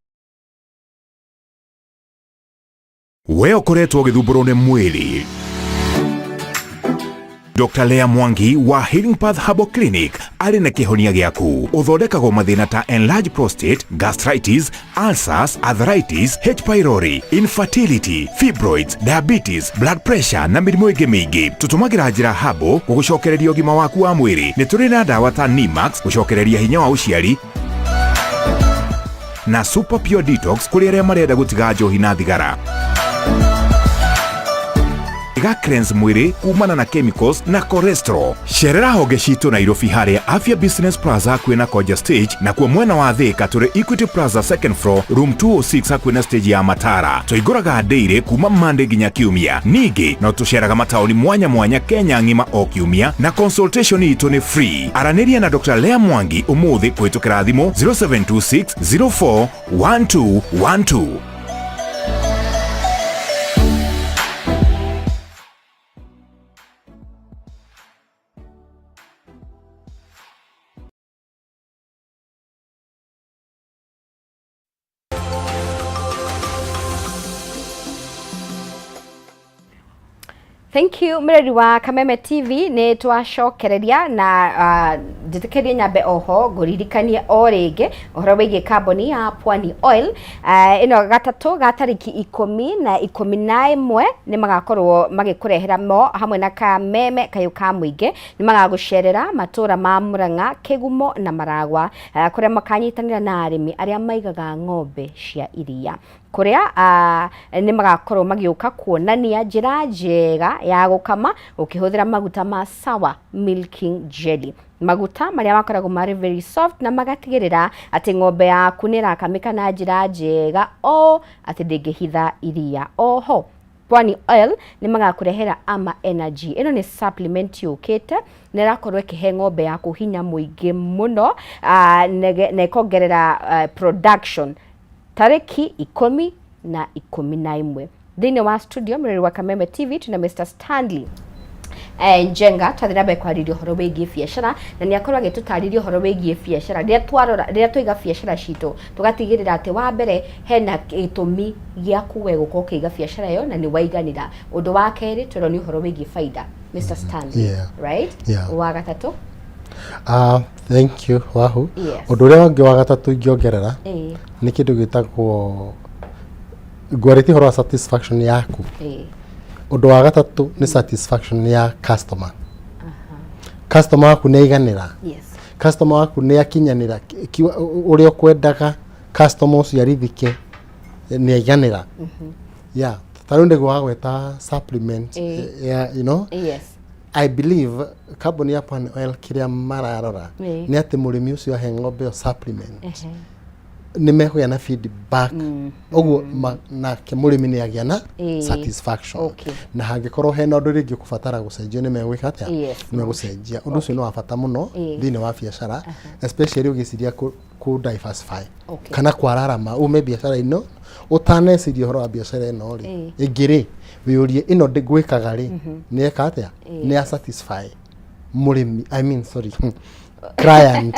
We ũkoretwo ũgĩthumbũrwo nĩ mwĩrĩ. Dr. Lea Mwangi wa Healing Path Herbal Clinic arĩ na kĩhonia gĩaku. Ũthondekagwo mathĩna ta enlarged prostate, gastritis, ulcers, arthritis, H. pylori, infertility, fibroids, diabetes, blood pressure na mĩrimũ ĩngĩ mĩingĩ. Tũtũmagĩra njĩra herbal gũgũcokereria ũgima waku wa mwĩrĩ. Nĩ tũrĩ na ndawa ta Nimax gũcokereria hinya wa ũciari na Super Pure Detox kũrĩ arĩa marenda gũtiga njohi na thigara. Iga cleanse mwĩrĩ kumana na chemicals na cholesterol. Cerera honge citũ Nairobi harĩa Afya Business Plaza hakuhĩ na Koja Stage, na kuo mwena wa Thika tũrĩ Equity Plaza second floor room 206 hakuhĩ na stage ya Matara. Tũhingũraga daily kuma Monday nginya Kiumia. Ningĩ no tũceraga mataũni mwanya mwanya Kenya ng'ima o kiumia na consultation itũ nĩ free. Aranĩria na Dr. Lea Mwangi ũmũthĩ kũhĩtũkĩra thimũ 0726 04 1212. Thank you mreri wa Kameme TV. Nĩ twacokereria na njĩtĩkĩrie nyambe oho ngũririkanie o rĩngĩ ũhoro wĩgiĩ kambuni ya Pwani Oil. Ĩno gatatũ ga tarĩki 10 na 11 nĩ magakorwo magĩkũrehera mo hamwe na Kameme kayũ ka mũingĩ. Nĩ magagũcerera matũra ma Murang'a, Kĩgumo na Maragwa, kũrĩa makanyitanĩra na arĩmi arĩa maigaga ng'ombe cia iria, kũrĩa nĩ magakorwo magĩũka kuonania njĩra njega ya gũkama ũkĩhũthĩra maguta ma Sawa Milking Jelly, maguta marĩa makoragwo marĩ very soft na magatigĩrĩra atĩ ng'ombe yaku nĩ ĩrakamĩka na njĩra njega o atĩ ndĩngĩhitha iria. Oho Pwani Oil nĩ magakũrehera Ama Energy. Ĩno nĩ supplement yũkĩte na ĩrakorwo ĩkĩhe ng'ombe yaku hinya mũingĩ mũno, na ĩkongerera production. Tariki 10 na 11. Thĩinĩ wa studio mreri wa Kameme TV tuna Mr. Stanley Njenga twathi na mbere kwarĩria ũhoro wĩgiĩ biacara, na nĩ akorwo agĩtũtarĩria ũhoro wĩgiĩ biacara. Rĩrĩa twarora, rĩrĩa twaiga biacara citũ, tũgatigĩrĩra atĩ wa mbere hena gĩtũmi gĩaku we gũkorwo ũkĩiga biacara ĩyo na nĩ waiganĩra. Ũndũ wa kerĩ tũrona nĩ ũhoro wĩgiĩ baida, Mr. Stanley. Yeah. Right? Yeah. Wa gatatũ? Thank you Wahu. Yes. Ũndũ ũrĩa ũngĩ wa gatatũ ingĩongerera nĩ kĩndũ gĩtagwo ngwarĩtie ũhoro wa satisfaction yaku. Ũndũ wa gatatũ nĩ satisfaction ya customer. Customer waku nĩ aiganĩra. Yes. Customer waku nĩ akinyanĩra ũrĩa ũkwendaga customer ũcio arithike nĩ aiganĩra. Yeah, ta rĩu nĩguo wagweta supplement, yeah, you know? Yes. I believe kambuni ya Pwani Oil kĩrĩa mararora nĩ atĩ mũrĩmi ũcio ahe ng'ombe ĩyo supplement. Nĩ mekũgĩa na feedback ũguo nake mũrĩmi nĩ agĩa na satisfaction. Na hangĩkorwo hena ũndũ rĩngĩ ũkũbatara gũcenjio, nĩ megwĩka atĩa? Nĩ megũcenjia. Ũndũ ũcio nĩ wa bata mũno thĩinĩ wa biacara, especially ũgĩciria kũ diversify kana kwararama ume biacara ĩno. Ũtaneciria ũhoro wa biacara ĩno rĩ, ĩngĩ rĩ, wĩyũrie, ĩno ngwĩkaga rĩ, nĩ eka atĩa, nĩ ya satisfy mũrĩmi, I mean, sorry, client?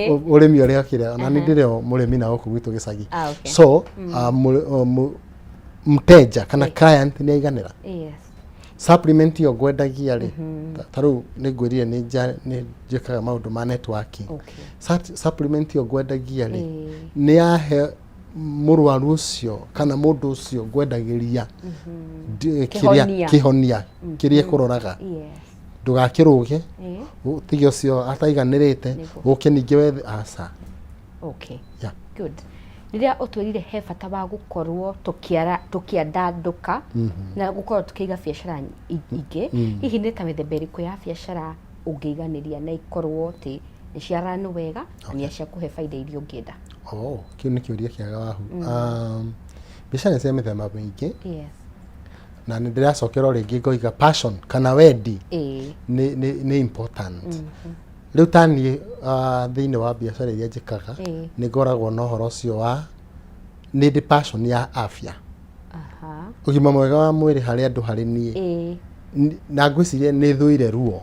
Ũrĩmi ũrĩa kĩrĩa ona nĩ ndĩrĩ o mũrĩmi na gũkũ gwitũ gĩcagi. So mteja kana client nĩ aiganĩra. Supplement ĩyo ngwendagia rĩ, ta rĩu nĩ ngwĩrire nĩ njĩkaga maũndũ ma networking. Supplement ĩyo ngwendagia rĩ, nĩ yahe mũrwaru ũcio kana mũndũ ũcio ngwendagĩria kĩrĩa Kĩhonia. Kĩhonia kĩrĩa ĩkũroraga. Ndũgakĩrũge, ũtige ũcio ataiganĩrĩte, ũke ningĩ wethe, aca. Yeah. Good. Rĩrĩa ũtwĩrire he bata wa gũkorwo tũkĩandandũka na gũkorwo tũkĩiga biacara ingĩ, hihi nĩ ta mĩthemba ĩrĩkũ ya biacara ũngĩiganĩria na ikorwo atĩ nĩ ciaranwo wega na nĩ cia kũhe baida iria ũngĩenda? Oh, kĩu nĩ kĩũria kĩega wahu. Biacara nĩ cia mĩthemba mĩingĩ na nĩ ndĩracokera o rĩngĩ ngoiga passion kana wendi nĩ important. Rĩu ta niĩ, thĩinĩ wa biacara iria njĩkaga, nĩ ngoragwo na ũhoro ũcio wa nĩ ndĩ passion ya afya, ũgima mwega wa mwĩrĩ harĩ andũ, harĩ niĩ. Na ngwĩciria nĩ thũire ruo.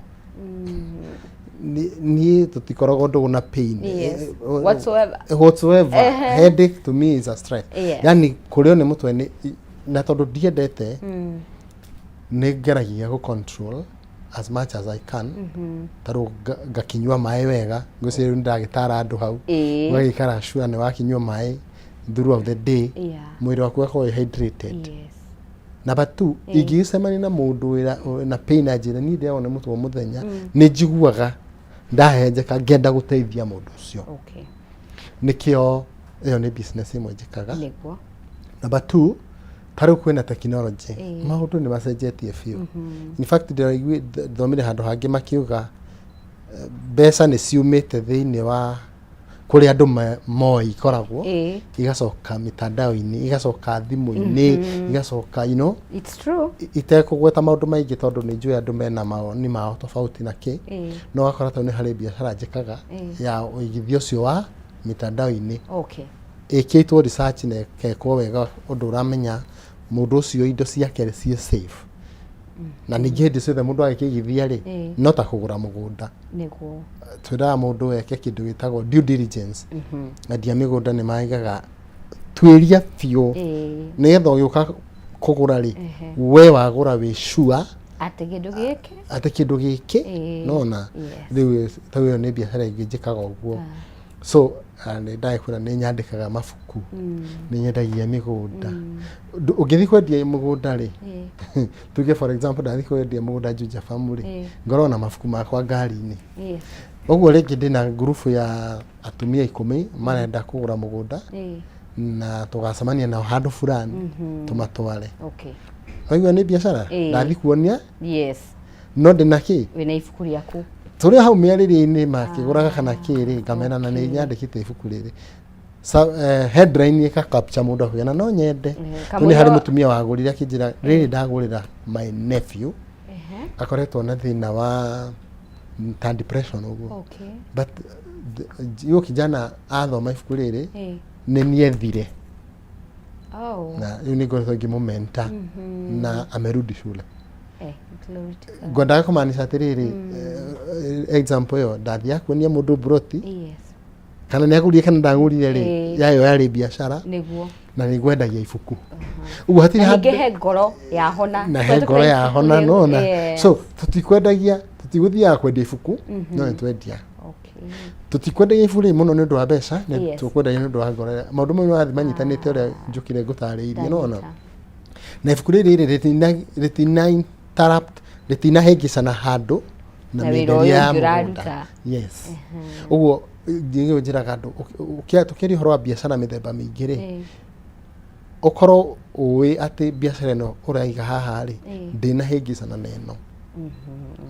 Niĩ tũtikoragwo ndũgũ na pain. Whatsoever. Whatsoever. Headache to me is a stress. Yani kũrĩo nĩ mũtwe nĩ na tondũ ndiendete, nĩ ngeragia gũ control as much as I can. Ta rĩu ngakĩnyua maĩ wega. Ngwĩciria rĩu nĩndagĩtara andũ hau, ũgagĩikara sure nĩ wakinyua maĩ throughout the day, mwĩrĩ waku ũgakorwo wĩ hydrated. Number two, ingĩgĩcemania na mũndũ wĩna pain na njĩra niĩ ndĩagwo nĩ mũtwe mũthenya, nĩ njiguaga ndahenjeka ngenda gũteithia mũndũ ũcio. Nĩkĩo ĩyo nĩ business ĩmwe njĩkaga. Number two, ta rĩu kwĩna technology, maũndũ nĩ macenjetie biũ. In fact, ndĩraigui thomire handũ hangĩ makiuga mbeca nĩ ciumĩte thĩinĩ wa kũrĩa andũ moĩ ikoragwo, igacoka mitandao-inĩ, igacoka thimũ-inĩ, igacoka It's true. Itekũgweta maũndũ maingĩ tondũ nĩ njũĩ andũ mena mawoni mao tofauti na kĩ, no wakora tondũ nĩ harĩ biacara njĩkaga ya ũigithia ũcio wa mitandao-inĩ, ĩkĩtwo research na ĩkekwo wega ũndũ ũramenya mũndũ ũcio indo ciake ciĩ safe. Na ningĩ hĩndĩ ciothe mũndũ agĩkĩigithia rĩ, no ta kũgũra mũgũnda, twĩraga mũndũ eke kĩndũ gĩtagwo due diligence. Endia mĩgũnda nĩ maigaga tuĩria biũ nĩgetha ũgĩũka kũgũra rĩ, we wagũra wĩ sure atĩ kĩndũ gĩkĩ atĩ kĩndũ gĩkĩ nona. Rĩu ta ĩyo nĩ biacara ĩngĩ njĩkaga ũguo. So nĩ ndagĩkwĩra nĩ nyandĩkaga mabuku, nĩ nyendagia mĩgũnda. Ũngĩthiĩ kwendia mũgũnda rĩ, tuge for example ndathiĩ kwendia mũgũnda Juja Farm rĩ, ngoragwo na mabuku makwa ngari-inĩ. Ũguo rĩngĩ ndĩna ngurubu ya atumia 10 marenda kũgũra mũgũnda, na tũgacemania nao handũ fulani, tũmatware. Waigua nĩ biacara. Ndathiĩ kuonia, no ndĩna kĩ? Wĩna ibuku rĩaku. Tũrĩ hau mĩarĩrio-inĩ makĩgũraga kana kĩrĩ, ngamera na nĩ nyandĩkĩte ibuku rĩrĩ. Headline ĩka capture mũndũ akauga na no nyende. Rĩu nĩ harĩ mũtumia wagũrire akĩnjĩra, rĩrĩ ndagũrĩra my nephew, akoretwo na thĩna wa ta depression ũguo, but huyo kijana athoma ibuku rĩrĩ, nĩ niethire na rĩu nĩ ngoretwo ngĩmũmenta na amerudi shule. Glory to God. Ngwendaga kũmaanisha atĩrĩrĩ, example ĩyo ndathiaga kuonia mũndũ mburoti kana nĩ agũrire kana ndagũrire rĩ, yayo yarĩ biacara. Na nĩ ngwendagia ibuku ũguo hatirĩ Na ningĩ he ngoro yahona. Na he Kũhetũkĩra ngoro ibuku yahona. rĩu. Nona so tũtikwendagia, tũtigũthiaga kwendia ibuku, no nĩ twendia. Tũtikwendagia ibuku rĩrĩ mũno nĩ ũndũ wa mbeca, nĩ tũkwendagia nĩ ũndũ wa ngoro. Maũndũ mau nĩ manyitanĩte ũrĩa njũkire ngũtarĩirie, nona. Ndanyita. Na ibuku rĩrĩ rĩ, rĩtina interrupt, rĩtinahĩngĩcana handũ na Na wĩra mĩenderie ũyũ ya ũngĩ mũgũnda. ũraruta. Yes, ũguo nĩguo njĩraga andũ, tũkĩaria ũhoro wa biacara mĩthemba mĩingĩ rĩ, ũkorwo ũĩ atĩ biacara ĩno ũraiga haha rĩ, ndĩnahĩngĩcana na ĩno.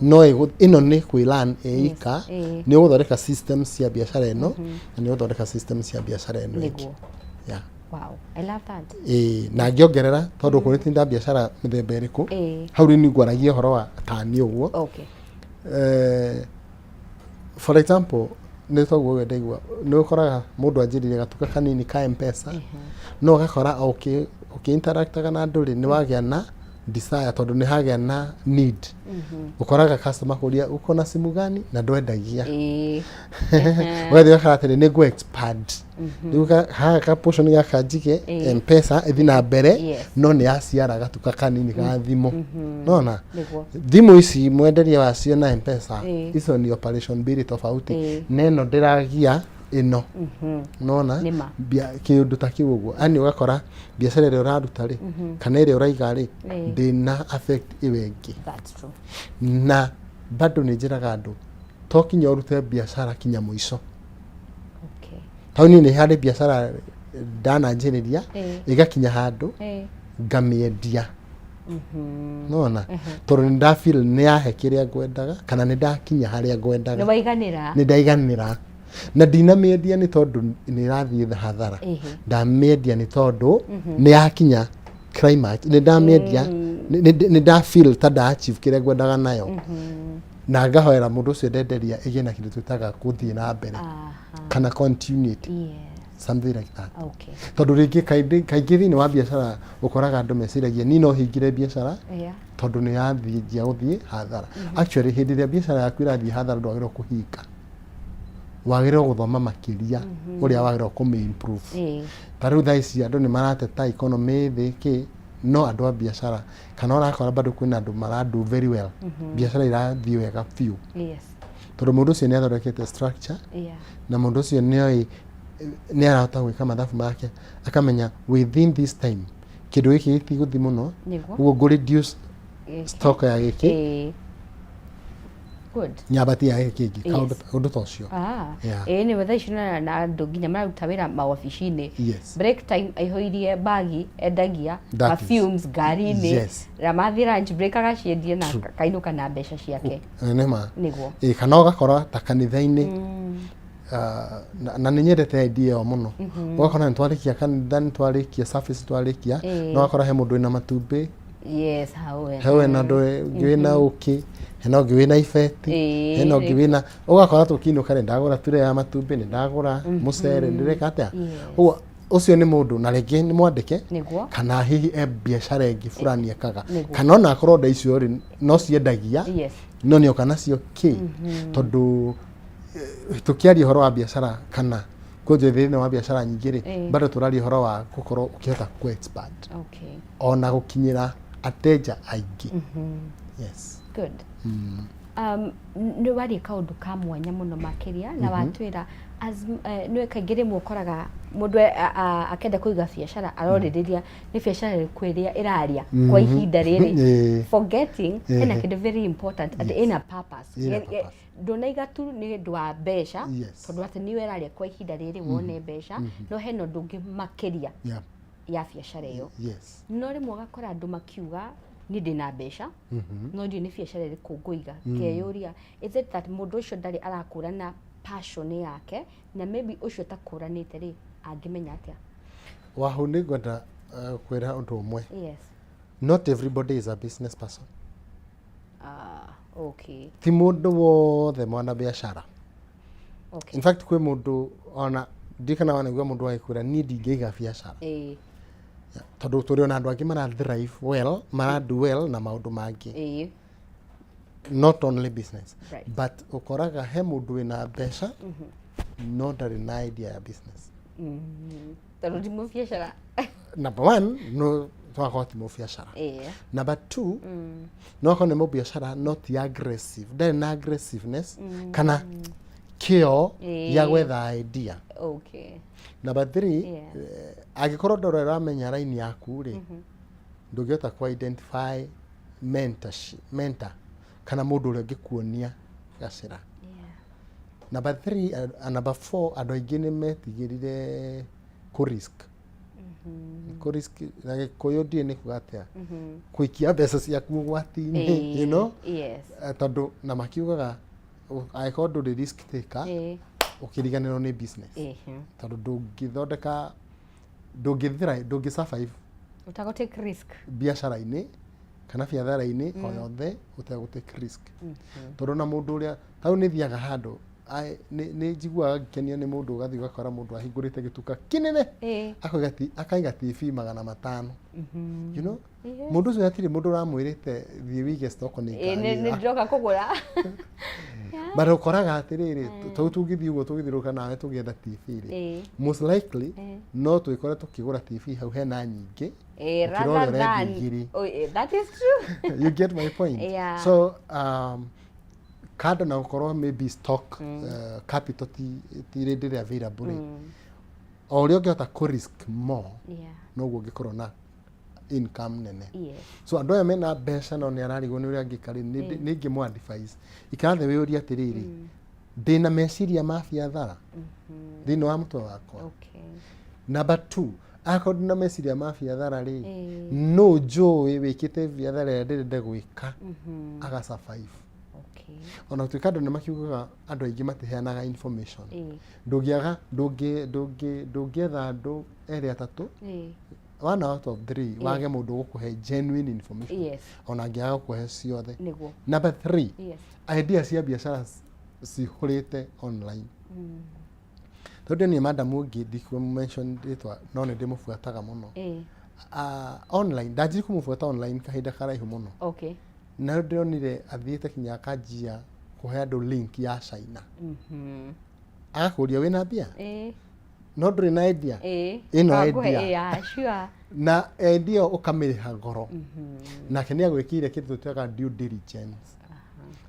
No ĩno nĩ kwĩlan ĩika. Yes, Nĩ ũgũthondeka system cia biacara ĩno na nĩ ũgũthondeka system cia biacara ĩno ĩngĩ. Yeah. Wow, I love that. Ĩĩ, na ngĩongerera tondũ kũrĩ nda biacara mĩthemba ĩrĩkũ, hau rĩu nĩ ngwaragia ũhoro wa tani ũguo. For example, nĩ toguo we ndaigua nĩ ũkoraga mũndũ anjĩrĩire gatuka kanini ka Mpesa, no ũgakora o ũkĩ-interactaga na andũ rĩ, nĩ wagĩa na desire tondũ nĩ hagĩa na need. Ũkoraga customer kũria, "Uko na simu gani?" Na ndwendagia. Ũgathiĩ ũgakora atĩrĩ, nĩ ngũ expand rĩu haha ka portion gaka njige Mpesa ĩthiĩ na mbere, no nĩ yaciara gatuka kanini ka thimũ nona. Thimũ ici mwenderia wacio na Mpesa, icio ni operation mbili tofauti. Na ĩno ndĩragia ĩno nona. Nĩma. Kĩũndũ ta kĩu ũguo, yani ũgakora biacara ĩrĩa ũraruta rĩ, kana ĩrĩa ũraiga rĩ, ndĩna affect ĩyo ĩngĩ. That's true. Na bado nĩ njĩraga andũ to kinya ũrute biacara kinya mũico. Tau niĩ nĩ harĩ biacara ndananjĩrĩria, ĩgakinya handũ ngamĩendia nona, tondũ nĩ ndafeel nĩ yahe kĩrĩa ngwendaga kana nĩ ndakinya harĩa ngwendaga. Nĩ waiganĩra. Nĩ ndaiganĩra na ndinamĩendia nĩ tondũ nĩ ĩrathiĩ hathara. Ndamĩendia nĩ tondũ nĩ yakinya climax, nĩ ndamĩendia, nĩ ndafeel ta nda achieve kĩrĩa ngwendaga nayo, na ngahoera mũndũ ũcio ndenderia ĩgĩe na kĩndũ twĩtaga gũthiĩ na mbere kana continuity, something like that. Tondũ rĩngĩ kaingĩ thĩinĩ wa biacara ũkoraga andũ meciragia niĩ no hingire biacara tondũ nĩ yathiĩ gũthiĩ hathara. Actually, hĩndĩ ĩrĩa biacara yaku ĩrathiĩ hathara, ndwagĩrĩirwo kũhinga, wagĩrĩirwo gũthoma makĩria ũrĩa wagĩrĩirwo kũmĩ improve. Ta rĩu thaa ici andũ nĩ marateta economy thĩ kĩ, no andũ a biacara kana ũrakora bado kwĩna andũ marado very well, biacara irathiĩ wega biũ, tondũ mũndũ ũcio nĩ athondekete structure, na mũndũ ũcio nĩ oĩ nĩ arahota gwĩka mathabu make, akamenya within this time kĩndũ gĩkĩ gĩtigũthiĩ mũno, ũguo ngũ reduce stock ya gĩkĩ, Good. Nyambatie ya gĩkĩ kĩngĩ. Kaũndũ ta ũcio. Ĩĩ, nĩ thaa ici na andũ nginya mararuta wĩra mawabici-inĩ, break time aihũirie bagi endagia perfumes ngari-inĩ, na mathiĩ lunch break agaciendia na kainũka na mbeca ciake. Nĩ ma. Nĩguo. Ĩ, kana ũgakora ta kanitha-inĩ, na nĩ nyendete idea ĩyo mũno, ũgakora nĩ twarĩkia kanitha, nĩ twarĩkia service, twarĩkia, na ũgakora he mũndũ wĩna matumbĩ, Hau he wĩna andũ ũngĩ wĩna ũkĩ, hena ũngĩ wĩna ibeti, hena ũngĩ wĩna, ũgakora tũkĩinũka nĩ ndagũra tray ya matumbĩ, nĩ ndagũra mũcere, nĩ ndĩreka atĩa. Ũguo ũcio nĩ mũndũ na rĩngĩ nĩ mwandĩke, kana hihi e biacara ĩngĩ fulani ekaga, kana ona akorwo nda icio rĩ no ciendagia, no nĩ oka nacio kĩ, tondũ tũkĩaria ũhoro wa biacara kana kũnjũ thĩinĩ wa biacara nyingĩ rĩ, bado tũraria ũhoro wa gũkorwo ũkĩhota kũ expand ona gũkinyĩra ateja aingĩ. Yes. Good. Nĩ waria kaũndũ ka mwanya mũno makĩria na watwĩra as nĩ kaingĩ rĩmwe ũkoraga mũndũ akĩenda kũiga biacara arorĩrĩria nĩ biacara ĩrĩkũ ĩrĩa ĩraria kwa ihinda rĩrĩ, forgetting hena kĩndũ very important atĩ ĩna purpose. Ĩna purpose. Ndũnaiga tu nĩ ũndũ wa mbeca, tondũ atĩ nĩyo ĩraria kwa ihinda rĩrĩ wone mbeca, no hena ũndũ ũngĩ makĩria ya biacara ĩyo. No rĩmwe ũgakora andũ makiuga, "Niĩ ndĩna mbeca, no ndiũĩ nĩ biacara ĩrĩkũ ngũiga." Ngeyũria, is it that mũndũ ũcio ndarĩ arakũrana passion yake? Na maybe ũcio ũtakũranĩte rĩ, angĩmenya atĩa? Wahu, nĩ ngwenda kwĩra ũndũ ũmwe. Not everybody is a business person. Ah, okay. Ti mũndũ wothe mwana biacara. In fact, kwĩ mũndũ ona ndirikana wanaigua mũndũ agĩkwĩra, "Niĩ ndingĩiga biacara," tondũ tũrĩ ona andũ angĩ mara thrive well, mara do well na maũndũ mangĩ, not only business. But ũkoraga he mũndũ wĩna mbeca no ndarĩ na idea ya business. Tondũ ti mũbiacara. Number one, no twakorwo ti mũbiacara. Number two, no akorwo nĩ mũbiacara no ti aggressive, ndarĩ na aggressiveness kana kĩo gĩa gwetha idea. Number three, angĩkorwo ndũrĩ ũramenya line yaku rĩ, ndũngĩhota ku identify mentorship, mentor kana mũndũ ũrĩa ũngĩkuonia gacĩra. Number three, number four, andũ aingĩ nĩ metigĩrire kũ risk. Kũ risk na Gĩkũyũ ndiũĩ nĩ kuga atĩa, kũikia mbeca ciaku ũgwati-inĩ, you know? Yes. Tondũ na makiugaga angĩkorwo ndũrĩ risk taker, ũkĩriganĩrwo nĩ business, tondũ ndũngĩthondeka, ndũngĩthira, ndũngĩ survive Ũtagũ take risk. Biacara-inĩ kana biathara-inĩ o yothe ũtegũ take risk, tondũ na mũndũ ũrĩa tarĩu nĩ thiaga handũ, nĩ njiguaga ngĩkenio nĩ mũndũ, ũgathiĩ ũgakora mũndũ ahingũrĩte gĩtuka kĩnene, akaiga TV 500, you know? Mũndũ ũcio hatirĩ mũndũ ũramwĩrĩte thiĩ wĩige stock nĩ Nĩ ngari. Ndĩroka kũgũra. But ũkoraga atĩrĩrĩ, tau tũngĩthiĩ ũguo tũgĩthiũrũrũka nawe tũgĩetha TV rĩ, most likely no twĩkore tũkĩgũra TV hau hena nyingĩ gũkĩra ũrĩa Rather ũrendia than igĩrĩ. Oh, that is true. You get my point? Yeah. So kando na gũkorwo maybe stock, capital ti readily available rĩ, o ũrĩa ũngĩhota kũ risk more, noguo ũngĩkorwo na income nene. So andũ aya mena mbeca no nĩ ararigwo nĩ ũrĩa angĩka rĩ, nĩ ingĩmũ advise ikara thĩ wĩyũrie atĩrĩrĩ, ndĩna meciria ma biathara thĩinĩ wa mũtwe wakwa? Number two, akorwo ndĩna meciria ma biathara rĩ, no njũĩ wĩkĩte biathara ĩrĩa ndĩrenda gwĩka aga survive? Ona gũtuĩka andũ nĩ makiugaga andũ aingĩ matiheanaga information, ndũngĩaga, ndũngĩetha andũ erĩ atatũ, one out of three wage mũndũ ũgũkũhe genuine information, ona angĩaga gũkũhe ciothe. Number three, idea cia biacara cihũrĩte online, tondũ niĩ madam ũngĩ ndikũ mention rĩtwa no nĩ ndĩmũbuataga mũno online, ndanjiri kũmũbuata online kahinda karaihu mũno, na rĩu ndĩronire athiĩte kinya akanjia kũhe andũ link ya China, agakũria wĩna mbia no ndũrĩ na idea, ĩno Akũhe- idea. Yeah, sure. Na idea ĩyo ũkamĩrĩha goro, nake nĩ agwĩkĩire kĩndũ twĩtaga due diligence,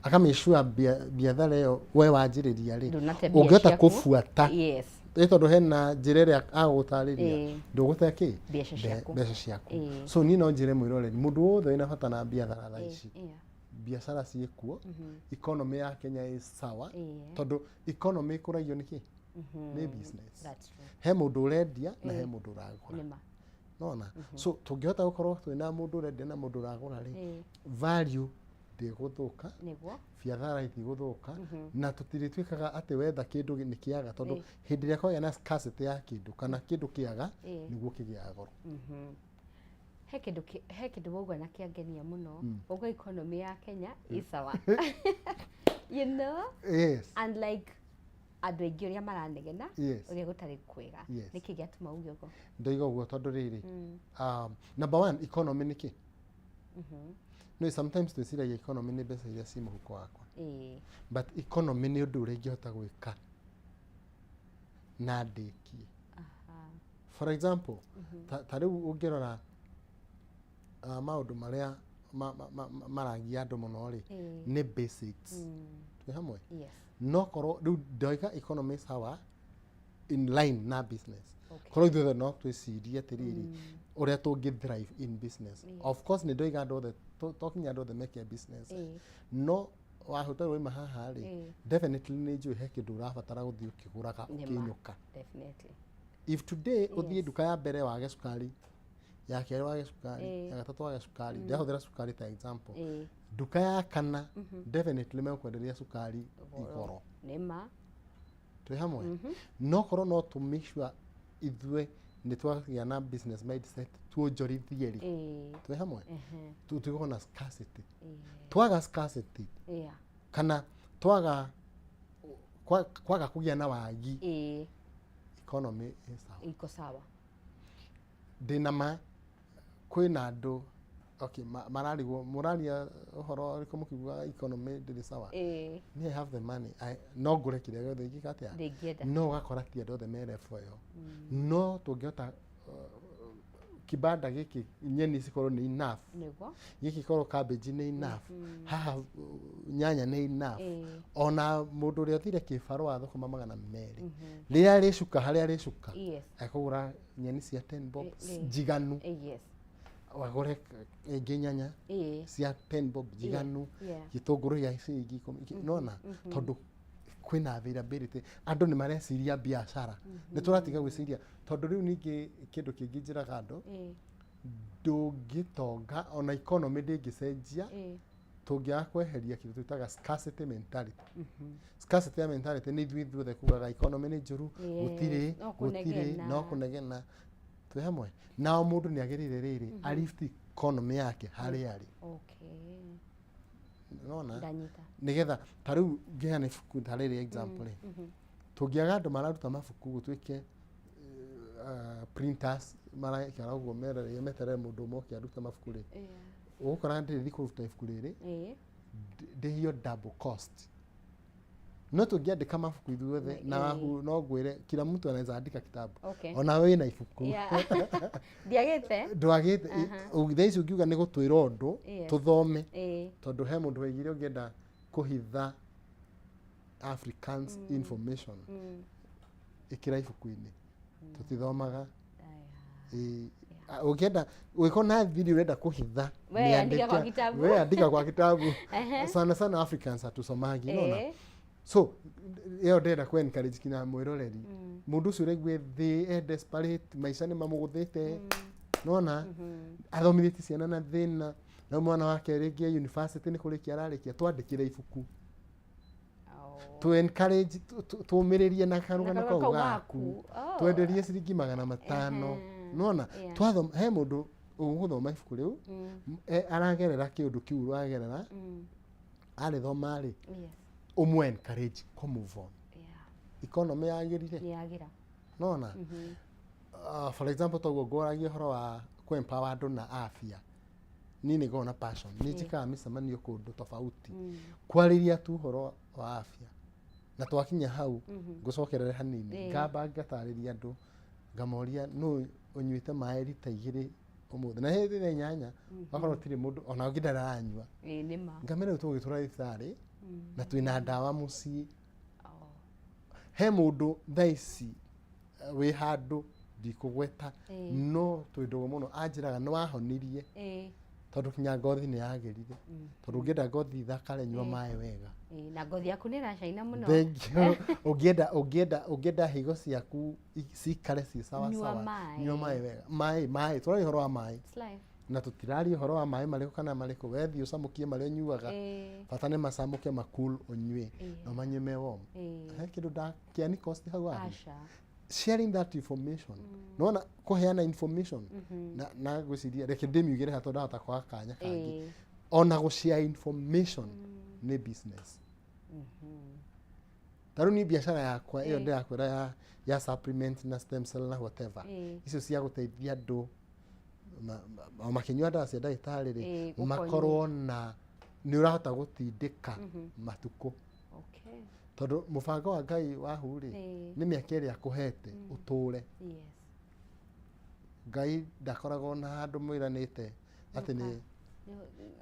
akamake sure biathara ĩyo we wanjĩrĩria rĩ, Ndũnate mbia ũngĩhota ciaku. kũbuata, ĩ tondũ hena njĩra ĩrĩa agũgũtarĩria, ndũgũte kĩ? Mbeca ciaku. Mbeca ciaku. So niĩ no njĩre mwĩroreri, mũndũ wothe wĩna bata na biathara thaa ici, biacara ciĩkuo, economy ya Kenya ĩ sawa, tondũ economy ĩkũragio nĩ kĩ? Nĩ business. That's true. He mũndũ ũrendia na he mũndũ ũragũra. Nĩma. Nona so tũngĩhota gũkorwo twĩna mũndũ ũrendia na mũndũ ũragũra rĩ, value ndĩgũthũka, biathara itigũthũka, na tũtirĩtuĩkaga atĩ wetha kĩndũ nĩ kĩaga, tondũ hĩndĩ ĩrĩa kwagĩa na scarcity ya kĩndũ kana kĩndũ kĩaga, nĩguo kĩgĩaga goro. He kĩndũ wauga na kĩangenia mũno, wauga economy ya Kenya ĩ sawa, you know? Yes. And like andũ aingĩ ũrĩa maranegena ũrĩa gũtarĩ kwega, nĩkĩ gĩatũma uge ũguo? Ndoiga ũguo tondũ rĩrĩ, number one, economy nĩ kĩ? No sometimes twĩciragia economy nĩ mbeca iria ci mũhuko wakwa, but economy nĩ ũndũ ũrĩa ingĩhota gwĩka na ndĩkie. For example, ta rĩu ũngĩrora maũndũ marĩa maragia andũ mũno rĩ, nĩ basics. Twĩ hamwe? Yes. No korwo rĩu ndoiga economy sawa in line na business, korwo ithuothe no twĩcirie atĩrĩrĩ, ũrĩa tũngĩ thrive in business. Of course nĩ ndoiga andũ othe, to kinya andũ othe meke business, no wahota waima haha rĩ, definitely nĩ njũĩ he kĩndũ ũrabatara gũthiĩ ũkĩgũraga ũkĩinũka. If today ũthiĩ nduka ya mbere wage cukari, ya kerĩ wage cukari, ya gatatũ wage cukari, ndĩrahũthĩra cukari ta example, nduka ya kana definitely megũkwenderia cukari igoro. Nĩma. Twĩ hamwe? No korwo no tũ make sure ithuĩ nĩ twagĩa na business mindset, tuonjorithie rĩ, twĩ hamwe, tũtigũkorwo na scarcity. Twaga scarcity kana twaga kwaga kũgĩa na wagi, economy ĩ sawa. Iko sawa. Ndĩna ma kwĩna andũ, okay, mararigwo mũraria ũhoro ũrĩkũ mũkiuga economy ndĩrĩ sawa. Me, I have the money, no ngũre kĩrĩa gĩothe ingĩka atĩa. Ndĩngĩenda. No ũgakora ti andũ othe me level ĩyo, no tũngĩhota kibanda gĩkĩ nyeni cikorwo nĩ enough, gĩkĩ korwo cabbage nĩ enough, haha nyanya nĩ enough, ona mũndũ ũrĩa ũthire kĩbarũa thũkũma 200, rĩrĩa rĩcuka harĩa rĩcuka, ekũgũra nyeni cia 10 bob njiganu, wagũre ĩngĩ nyanya cia 10 bob njiganu, gĩtũngũrũ gĩa ciringi 10, nona tondũ Kwĩna availability, andũ nĩ mareciria biacara, nĩ tũratiga gwĩciria, tondũ rĩu ningĩ kĩndũ kĩngĩ njĩraga andũ, ndũngĩtonga ona economy ndĩngĩcenjia tũngĩaga kweheria kĩndũ twĩtaga scarcity mentality. Scarcity ya mentality nĩ ithuĩ ithuothe kugaga economy nĩ njũru, gũtirĩ, no gũtirĩ, kũnegena. No kũnegena. Twĩ hamwe nao, mũndũ nĩ agĩrĩire rĩrĩ alift economy yake harĩa arĩ. Nona Ndanyita. Nĩgetha ta rĩu ngĩheana ibuku ta rĩrĩ, example rĩ, tũngĩaga andũ mararuta mabuku, gũtuĩke printers maraikara ũguo merereire meterere mũndũ ũmwe oke arute mabuku rĩ, ũgũkora ndĩrĩthi kũruta ibuku rĩrĩ ndĩhio double cost. No tũngĩandĩka mabuku ithuothe na wahu, no ngwĩre kila mtu anaweza andika kitabu. Ona we wĩna ibuku. Ndiagĩte. Ndwagĩte. Thaa ici ũngiuga nĩ gũtwĩra ũndũ tũthome, tondũ he mũndũ waigire ũngĩenda kũhitha Africans information, ĩkĩra ibuku-inĩ, tũtithomaga. Ĩĩ. Ũngĩenda ũngĩkorwo na thiri ũrenda kũhitha, We nĩ andika kwa andĩka- kitabu. We andika kwa kitabu. Sana sana Africans hatusomagi, nona. So ĩyo ndĩrenda ku encourage kinya mwĩroreri, mũndũ ũcio ũraigua thĩ e desperate, maica nĩ mamũgũthĩte, nona athomithĩtie ciana na thĩna, na mwana wake rĩngĩ e university nĩ kũrĩkia ararĩkia, twandĩkĩre ibuku tu encourage, tũmĩrĩrie na karũgano Na kau karũgano kau gaku. gaku. Oh. Twenderie ciringi 500, nona. Twathoma, he mũndũ ũgũthoma ibuku rĩu, aragerera kĩũndũ kĩu ũragerera, arĩthoma rĩ, ũmũ encourage kũ move on. Economy yagĩrire. Nĩyagira. Nona, for example, toguo ngwaragia ũhoro wa kũ empower andũ na afya, niĩ nĩ ngoragwo na passion, nĩ njĩkaga mĩcemanio kũndũ tofauti kwarĩria tu ũhoro wa afya, na twakinya hau ngũcokerere hanini. Ngamba ngatarĩria andũ, ngamoria nũ ũnyuĩte maĩ rita 2 ũmũthĩ, na hĩndĩ ĩrĩa 8 wakorwo tirĩ mũndũ ona ũngĩ ndaranyua. Ĩĩ, nĩ ma. Ngamera rĩu tũgĩtũra thibitarĩ na twĩna ndawa mũciĩ. He mũndũ thaa ici wĩ handũ ndikũgweta, no twĩ ndũgũ mũno, anjĩraga nĩ wahonirie tondũ kinya ngothi nĩ yagĩrire, tondũ ũngĩenda ngothi ithakare, nyua maĩ wega. Ĩĩ, na ngothi yaku nĩ ĩracaina mũno. Thank you. Ũngĩenda higo ciaku cikare ci sawa Nyua sawa, maĩ. Nyua maĩ wega. Maĩ, tũraria ũhoro wa maĩ. It's life. Na tũtiraria ũhoro wa maĩ marĩkũ kana marĩkũ, wethiĩ ũcamũkie marĩa ũnyuaga. Bata nĩ macamũke makul ũnyue, na ũmanyue me warm. He kĩndũ ndakĩani cost hau wahu. Aca. Sharing that information, nona kũheana information na ngwĩciria reke ndĩmiugĩre ha tondũ ndahota kwaga kanya kangĩ. Ona gũshare information nĩ business. Ta rĩu niĩ biacara yakwa ĩyo ndĩrakwĩra ya supplement na stem cell na whatever, icio cia gũteithia andũ o makĩnyua ndawa cia ndagĩtarĩ rĩ, Gũkonyua. makorwo na nĩ ũrahota gũtindĩka matukũ, tondũ mũbango wa Ngai wahu rĩ, nĩ mĩaka ĩrĩa akũhete ũtũre. Ngai ndakoragwo na handũ mwĩranĩte atĩ nĩ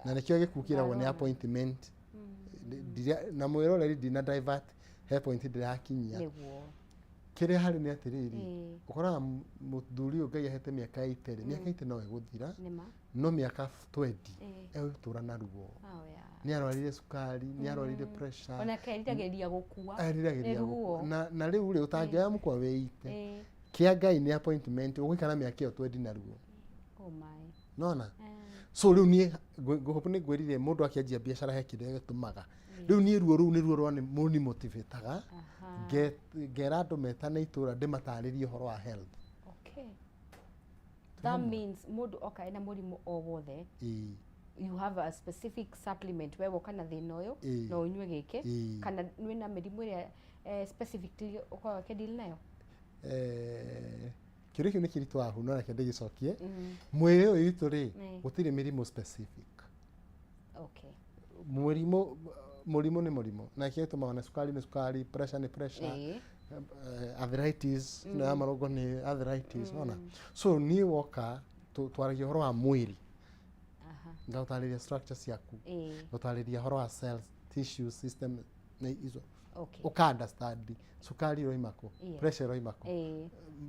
na nĩkĩo gĩkuũ kĩragwo nĩ appointment. Na mwĩroreri, ndina divert, he point ndĩrakinyia. Kĩrĩa harĩ nĩ atĩrĩrĩ, ũkoraga mũthuri ũyũ Ngai ahete mĩaka 80 rĩ, mĩaka 80 no ĩgũthira, Nĩ ma. no mĩaka 20 egũtũra na ruo. Oh, yeah. Nĩ arwarire cukari, nĩ arwarire pressure. Ona keriragĩria gũkua. Eriragĩria Nĩ ruo. gũkua. Na rĩu rĩ, ũtangĩoya mũkwa wĩite kĩa Ngai nĩ appointment, ũgũikara mĩaka ĩyo 20 na ruo. Oh my. Nona. So rĩu niĩ ngũhope nĩ ngwĩrire mũndũ akĩanjia biacara he kĩrĩa gĩtũmaga. Rĩu niĩ ruo rũu nĩruo rwa mũni motivataga ngera andũ metane itũra ndĩmatarĩrie ũhoro wa health. Okay. That means mũndũ oka ena mũrimũ o wothe, you have a specific supplement, we woka na thĩna ũyũ, no ũnyue gĩkĩ, kana wĩna mĩrimũ ĩrĩa specifically ũkoragwo ũkĩdeal nayo? Kĩũria kĩu nĩ kĩritũ wahu, no reke ndĩgĩcokie. Mwĩrĩ ũyũ witũ rĩ, gũtirĩ mĩrimũ specific. Mũrimũ nĩ mũrimũ, na kĩo gĩtũmaga na cukari nĩ cukari, pressure nĩ pressure, arthritis ĩno ya marũngo nĩ arthritis, ona. So niĩ woka twaragia ũhoro wa mwĩrĩ, ngagũtarĩria structure ciaku, ngagũtarĩria ũhoro wa cells, tissue system na icio, ũka understand cukari ĩroima kũ, pressure ĩroima kũ,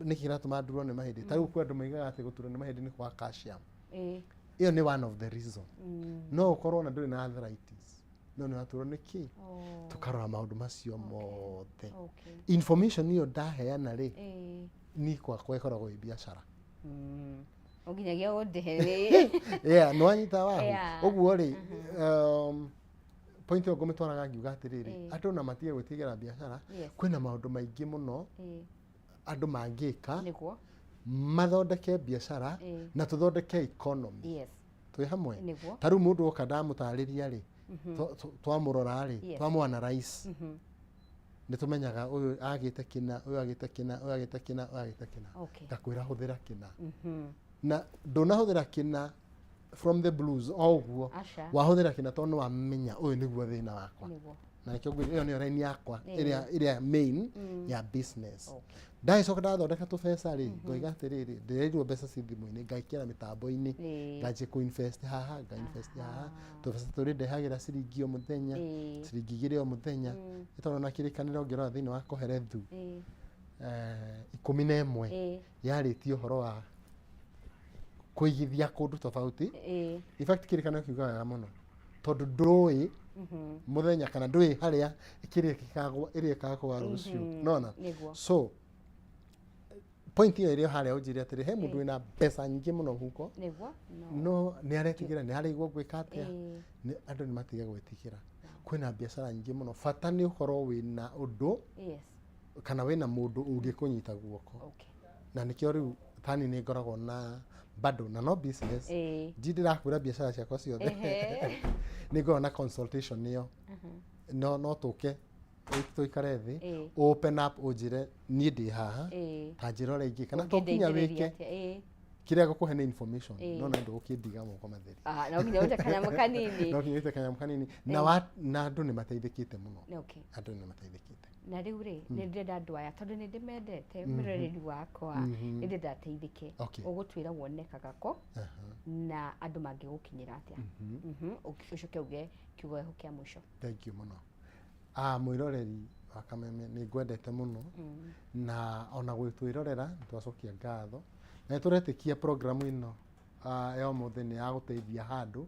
nĩkĩ kĩratũma ndurwo nĩ mahĩndĩ. Ta rĩu kwĩ andũ maigaga atĩ gũturwo nĩ mahĩndĩ nĩ kwa calcium. Ĩyo nĩ one of the reason. No ũkorwo na ndũrĩ na arthritis. No nĩ waturwo nĩ kĩ? Oh. Tũkarora maũndũ macio mothe. Okay. Information ĩyo ndaheana rĩ, Ĩĩ. niĩ gwakwa ĩkoragwo ĩ biacara. Nginyagia ũndĩhe rĩ. Yeah, nĩ wanyita wahu. Yeah. Ũguo rĩ, point ĩyo ngũmĩtwaraga ngiuga atĩrĩrĩ, Ĩĩ. andũ na matige gwĩtigĩra biacara. Yes. Kwĩna maũndũ maingĩ mũno Ĩĩ. andũ mangĩka Nĩguo. mathondeke biacara Ĩĩ. na tũthondeke economy. Yes. Twĩ hamwe. Nĩguo. Ta rĩu mũndũ oka ndamũtarĩria rĩ, twamũrora rĩ, Yes. twamũ analyze, nĩ tũmenyaga ũyũ agĩte kĩna, ũyũ agĩte kĩna, ũyũ agĩte kĩna, ũyũ agĩte kĩna. Okay. Ngakwĩra hũthĩra kĩna. Na ndũnahũthĩra kĩna from the blues o ũguo. Aca. Wahũthĩra kĩna tondũ nĩ wamenya ũyũ nĩguo thĩna wakwa. Nĩguo. Na nĩkĩo ngwĩra ĩyo nĩyo line yakwa Ĩĩ. ĩrĩa main ya business. Okay. Ndagĩcoka ndathondeka tũbeca rĩ, ngoiga atĩrĩrĩ, ndĩrerirwo mbeca ci thimũ-inĩ, ngaikĩra mĩtambo-inĩ, Ĩĩ. nganjia kũ invest haha, nga invest haha, tũbeca tũrĩ ndehagĩra ciringi o mũthenya, Ĩĩ. ciringi 2 o mũthenya. Nĩ tondũ na kĩrĩkanĩro ũngĩrora thĩinĩ wa Kohelethu Ĩĩ. 11 Ĩĩ. yarĩtie ũhoro wa kũigithia kũndũ tofauti. Ĩĩ. In fact kĩrĩkanĩro kiugaga wega mũno tondũ ndũĩ mũthenya kana ndũĩ harĩa kĩrĩa gĩkagwa ĩrĩa ĩkagwa rũciũ, nona. Nĩguo. So point ĩyo ĩrĩ o harĩa ũnjĩre atĩrĩ, he mũndũ wĩna mbeca nyingĩ mũno huko, Nĩguo. No. no nĩ aretigĩra, nĩ araigua gwĩka atĩa. Ĩĩ. Andũ nĩ matige gwĩtigĩra, kwĩna biacara nyingĩ mũno, bata nĩ ũkorwo wĩna ũndũ Yes. kana wĩna mũndũ ũngĩkũnyita guoko. Okay. Na nĩkĩo rĩu tani nĩ ngoragwo na bado na no business. Ĩĩ. Ndi ndĩrakwĩra biacara ciakwa ciothe Ehe. nĩ ngoragwo na consultation ĩyo, no tũke tũikare thĩ, Ĩĩ. open up, ũnjĩre niĩ ndĩ haha, Ĩĩ. ta njĩra ũrĩa ingĩ kana to nginya Ũngĩndeithĩrĩria wĩke atĩa? Ĩĩ. kĩrĩa ngũkũhe nĩ information, Ĩĩ. no na ndũgũkĩndiga moko matheri. Ah, no nginya ũte kanyamũ kanini. No nginya ũte kanyamũ kanini na wa, na andũ nĩ mateithĩkĩte mũno. Okay. Andũ nĩ mateithĩkĩte. Na rĩu rĩ, nĩ ndĩrenda andũ aya tondũ nĩ ndĩmendete mũroreri wakwa, nĩ ndĩrenda ateithĩke. Okay. Ũgũtwĩra wonekaga kũ na andũ mangĩgũkinyĩra atĩa. Ũcoke uge kiugo gĩaku kĩa mũico. Thank you mũno. Ah, mwĩroreri wa Kameme, nĩ ngwendete mũno, na ona gwĩtwĩrorera nĩ twacokia ngatho, na nĩ tũretĩkia programu ĩno ya ũmũthĩ nĩ ya gũteithia handũ,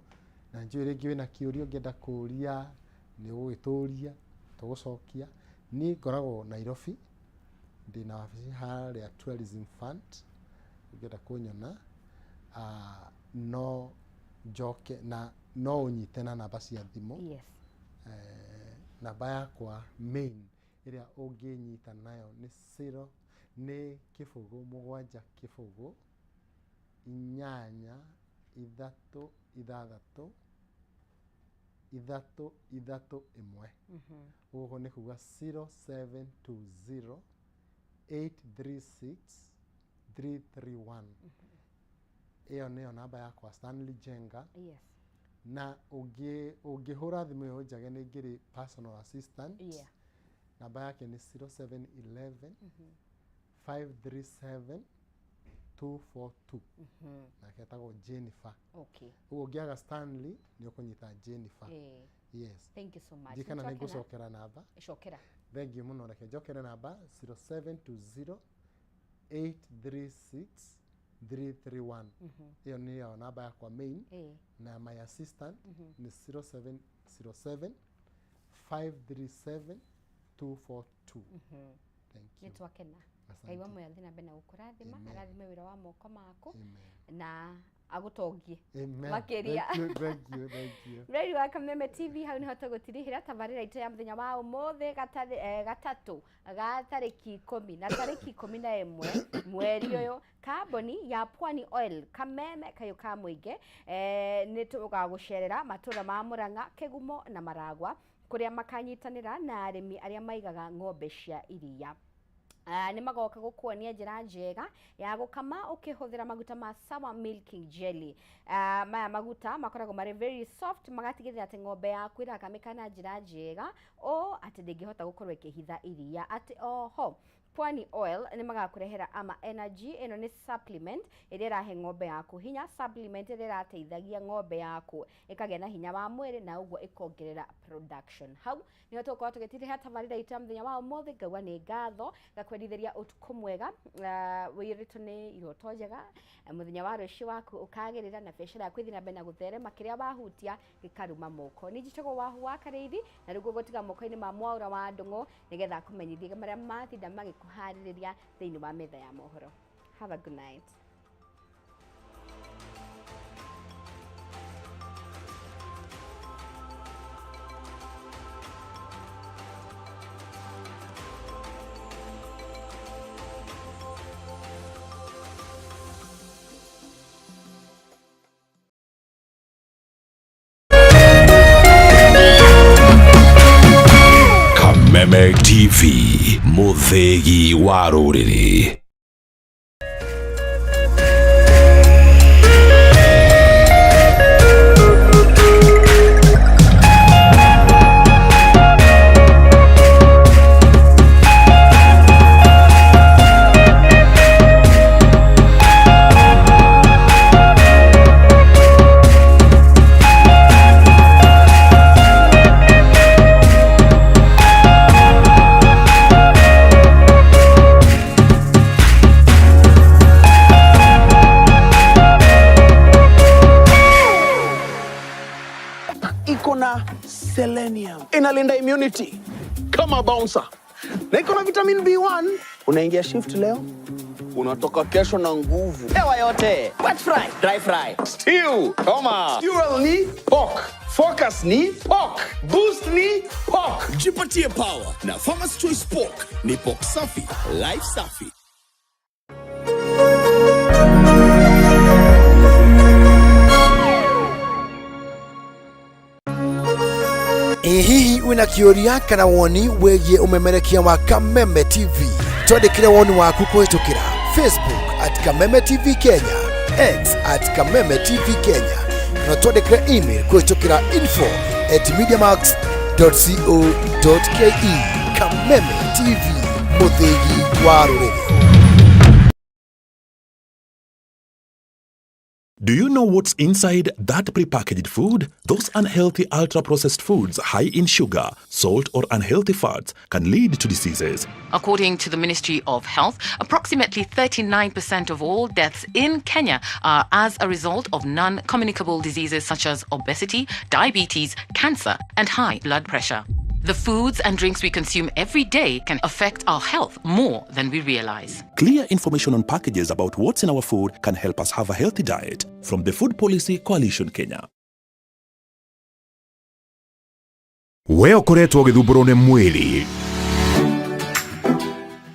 na njũĩ rĩngĩ wĩna kĩũria ũngĩenda kũũria nĩ ũgũgĩtũria tũgũcokia. Niĩ ngoragwo Nairobi, ndĩna wabici harĩa Tourism Fund, ũngĩenda kũnyona no njoke na no ũnyite na namba cia thimũ. Yes. Namba yakwa main ĩrĩa ũngĩnyita nayo nĩ 0 nĩ 0 7 0 8 3 6 3 3 1. Ũguo nĩ kuga 0720 836 331. Ĩyo nĩyo namba yakwa, Stanley Njenga. Yes. Na ũngĩhũra thimũ ĩyo njage nĩ ngĩrĩ personal assistant. Yeah. Namba yake nĩ 0711 537 242. Nake etagwo Jennifer. Okay. Ũguo ũngĩaga Stanley nĩ ũkũnyita Jennifer. Ĩĩ. Yes. Thank you so much. Ndiĩ kana nĩ Nĩtwakena. ngũcokera namba. Cokera. Thank you mũno, reke njokere namba 0720 836 331. Ĩyo nĩyo namba yakwa main. Ĩĩ. Na my assistant nĩ 0707 537 242. Thank you. Nĩ twakena. Asante. Ngai wa muoyo athiĩ na mbere na gũkũrathima, Amen. arathime wĩra wa moko maku Amen. na agũtongie Amen. makĩria. Thank you, thank you, thank you. Mreri wa Kameme TV, hau niho tũgũtirihĩra tabarĩra itũ ya mũthenya wa ũmũthĩ gatatũ ga tarĩki 10 na tarĩki 11 mweri ũyũ. Kambuni ya Pwani Oil Kameme kayũ ka mũingĩ, nĩ tũgagũcerera matũra ma Murang'a, Kĩgumo na Maragwa kũrĩa makanyitanĩra na arĩmi arĩa maigaga ng'ombe cia iria. Nĩ magoka gũkuonia njĩra njega ya gũkama ũkĩhũthĩra maguta ma Sawa Milking Jelly. Maya maguta makoragwo marĩ very soft, magatigĩrĩra atĩ ng'ombe yaku ĩrakamĩka na njĩra njega o atĩ ndĩngĩhota gũkorwo ĩkĩhitha iria. Atĩ oho Pwani Oil nĩ magakũrehera Ama Energy, ĩno nĩ supplement ĩrĩa ĩrahe ng'ombe yaku hinya, supplement ĩrĩa ĩrateithagia ng'ombe yaku ĩkagĩa na hinya wa mwĩrĩ na ũguo ĩkongerera production. Hau nĩho tũgũkorwo tũgĩtirĩha tabarĩra itũ ya mũthenya wa ũmũthĩ. Ngauga nĩ ngatho, ngakwenderia Ngũkwendithĩria ũtukũ mwega, wĩiyũrĩtwo nĩ iroto njega, mũthenya wa rũciũ waku ũkagĩrĩra na biacara yaku ĩthiĩ na mbere na gũtherema, kĩrĩa wahutia gĩkaruma moko. Niĩ njĩtagwo Wahu wa Karĩithi, na rĩu ngũgũtiga moko-inĩ ma Mwaũra wa Ndũng'ũ nĩgetha akũmenyithie marĩa matinda magĩkũharĩrĩria thĩinĩ wa metha ya mohoro. Have a good night. Kameme TV, mũthĩgi wa rũrĩrĩ. Iko na selenium, inalinda immunity kama bouncer, na iko na vitamin B1. Unaingia shift leo, unatoka kesho na nguvu. Hewa yote. Wet fry, dry fry, stew, toma. Fuel ni pork, focus ni pork, boost ni pork. Jipatie power na Farmer's Choice Pork. Ni pork safi, life safi. Ĩ hihi wĩna kĩũria kana woni wĩgiĩ ũmemerekia wa Kameme TV? Twandĩkĩre woni waku kũhĩtũkĩra Facebook @KamemeTV Kenya, X @KamemeTV Kenya, na twandĩkĩre email kũhĩtũkĩra info@mediamax.co.ke. Kameme TV, mũthĩgi wa rũrĩrĩ. Do you know what's inside that prepackaged food? Those unhealthy ultra-processed foods high in sugar, salt or unhealthy fats can lead to diseases. According to the Ministry of Health, approximately 39% of all deaths in Kenya are as a result of non-communicable diseases such as obesity, diabetes, cancer, and high blood pressure. The foods and drinks we consume every day can affect our health more than we realize. Clear information on packages about what's in our food can help us have a healthy diet. From the Food Policy Coalition Kenya. We ũkoretwo ũgĩthumbũrwo nĩ mwĩrĩ,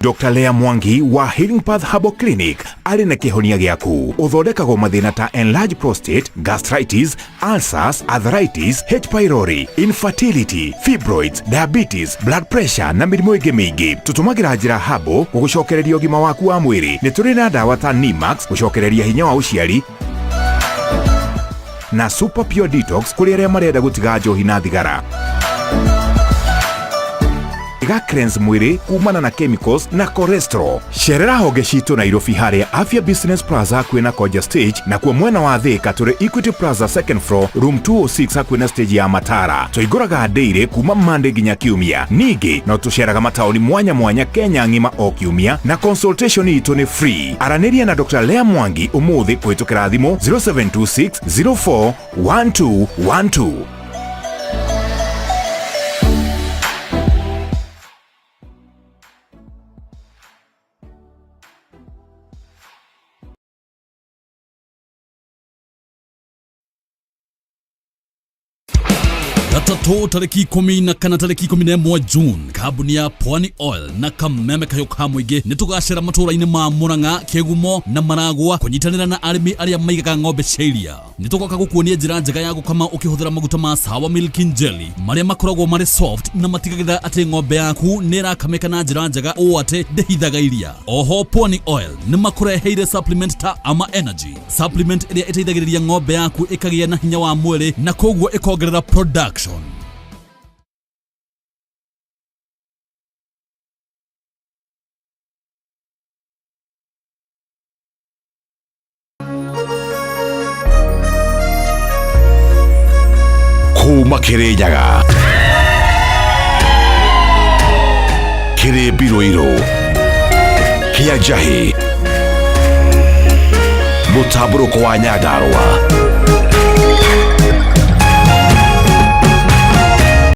Dr. Lea Mwangi wa Healing Path Herbal Clinic arĩ na kĩhonia gĩaku. Ũthondekagwo mathĩna ta enlarged prostate, gastritis, ulcers, arthritis, H. pylori, infertility, fibroids, diabetes, blood pressure na mĩrimũ ĩngĩ mĩingĩ. Tũtũmagĩra njĩra herbal gũgũcokereria ũgima waku wa mwĩrĩ. Nĩ tũrĩ na ndawa ta Nimax gũcokereria hinya wa ũciari na Super Pure Detox kũrĩ arĩa marenda gũtiga njohi na thigara. Iga cleanse mwĩrĩ kumana na chemicals na cholesterol. Cerera honge citũ Nairobi harĩa Afya Business Plaza hakuhĩ na Koja Stage, nakuo mwena wa Thika tũrĩ Equity Plaza second floor, room 206 hakuhĩ na stage ya Matara. Tũhingũraga daily kuma Monday nginya Kiumia. Ningĩ no tũceraga mataũni mwanya mwanya Kenya ng'ima o kiumia na consultation itũ nĩ free. Aranĩria na Dr. Lea Mwangi ũmũthĩ kũhĩtũkĩra thimũ 0726 04 1212. Gatatũ tarĩki 14 tarĩki 11 June, kambuni ya Pwani Oil na Kameme Kahiũ ka Mũingĩ nĩ tũgacera matũũra-inĩ ma Murang'a, Kĩgumo na Maragwa kũnyitanĩra na arĩmi arĩa maigaga ng'ombe cia iria. Nĩ tũgoka gũkuonia njĩra njega ya gũkama ũkĩhũthĩra maguta ma Sawa Milk Jelly marĩa makoragwo marĩ soft na matigagĩrĩra atĩ ng'ombe yaku nĩ ĩrakamĩka na njĩra njega ũũ atĩ ndĩhithaga iria. Oho Pwani Oil nĩ makũreheire supplement ta Ama Energy, supplement ĩrĩa ĩteithagĩrĩria ng'ombe yaku ĩkagĩa na hinya wa mwĩrĩ na koguo ĩkongerera production. Kuma Kirinyaga, Kĩrĩmbi Rũirũ. Kĩa Njahĩ, mũtambũrũko wa Nyandarũa.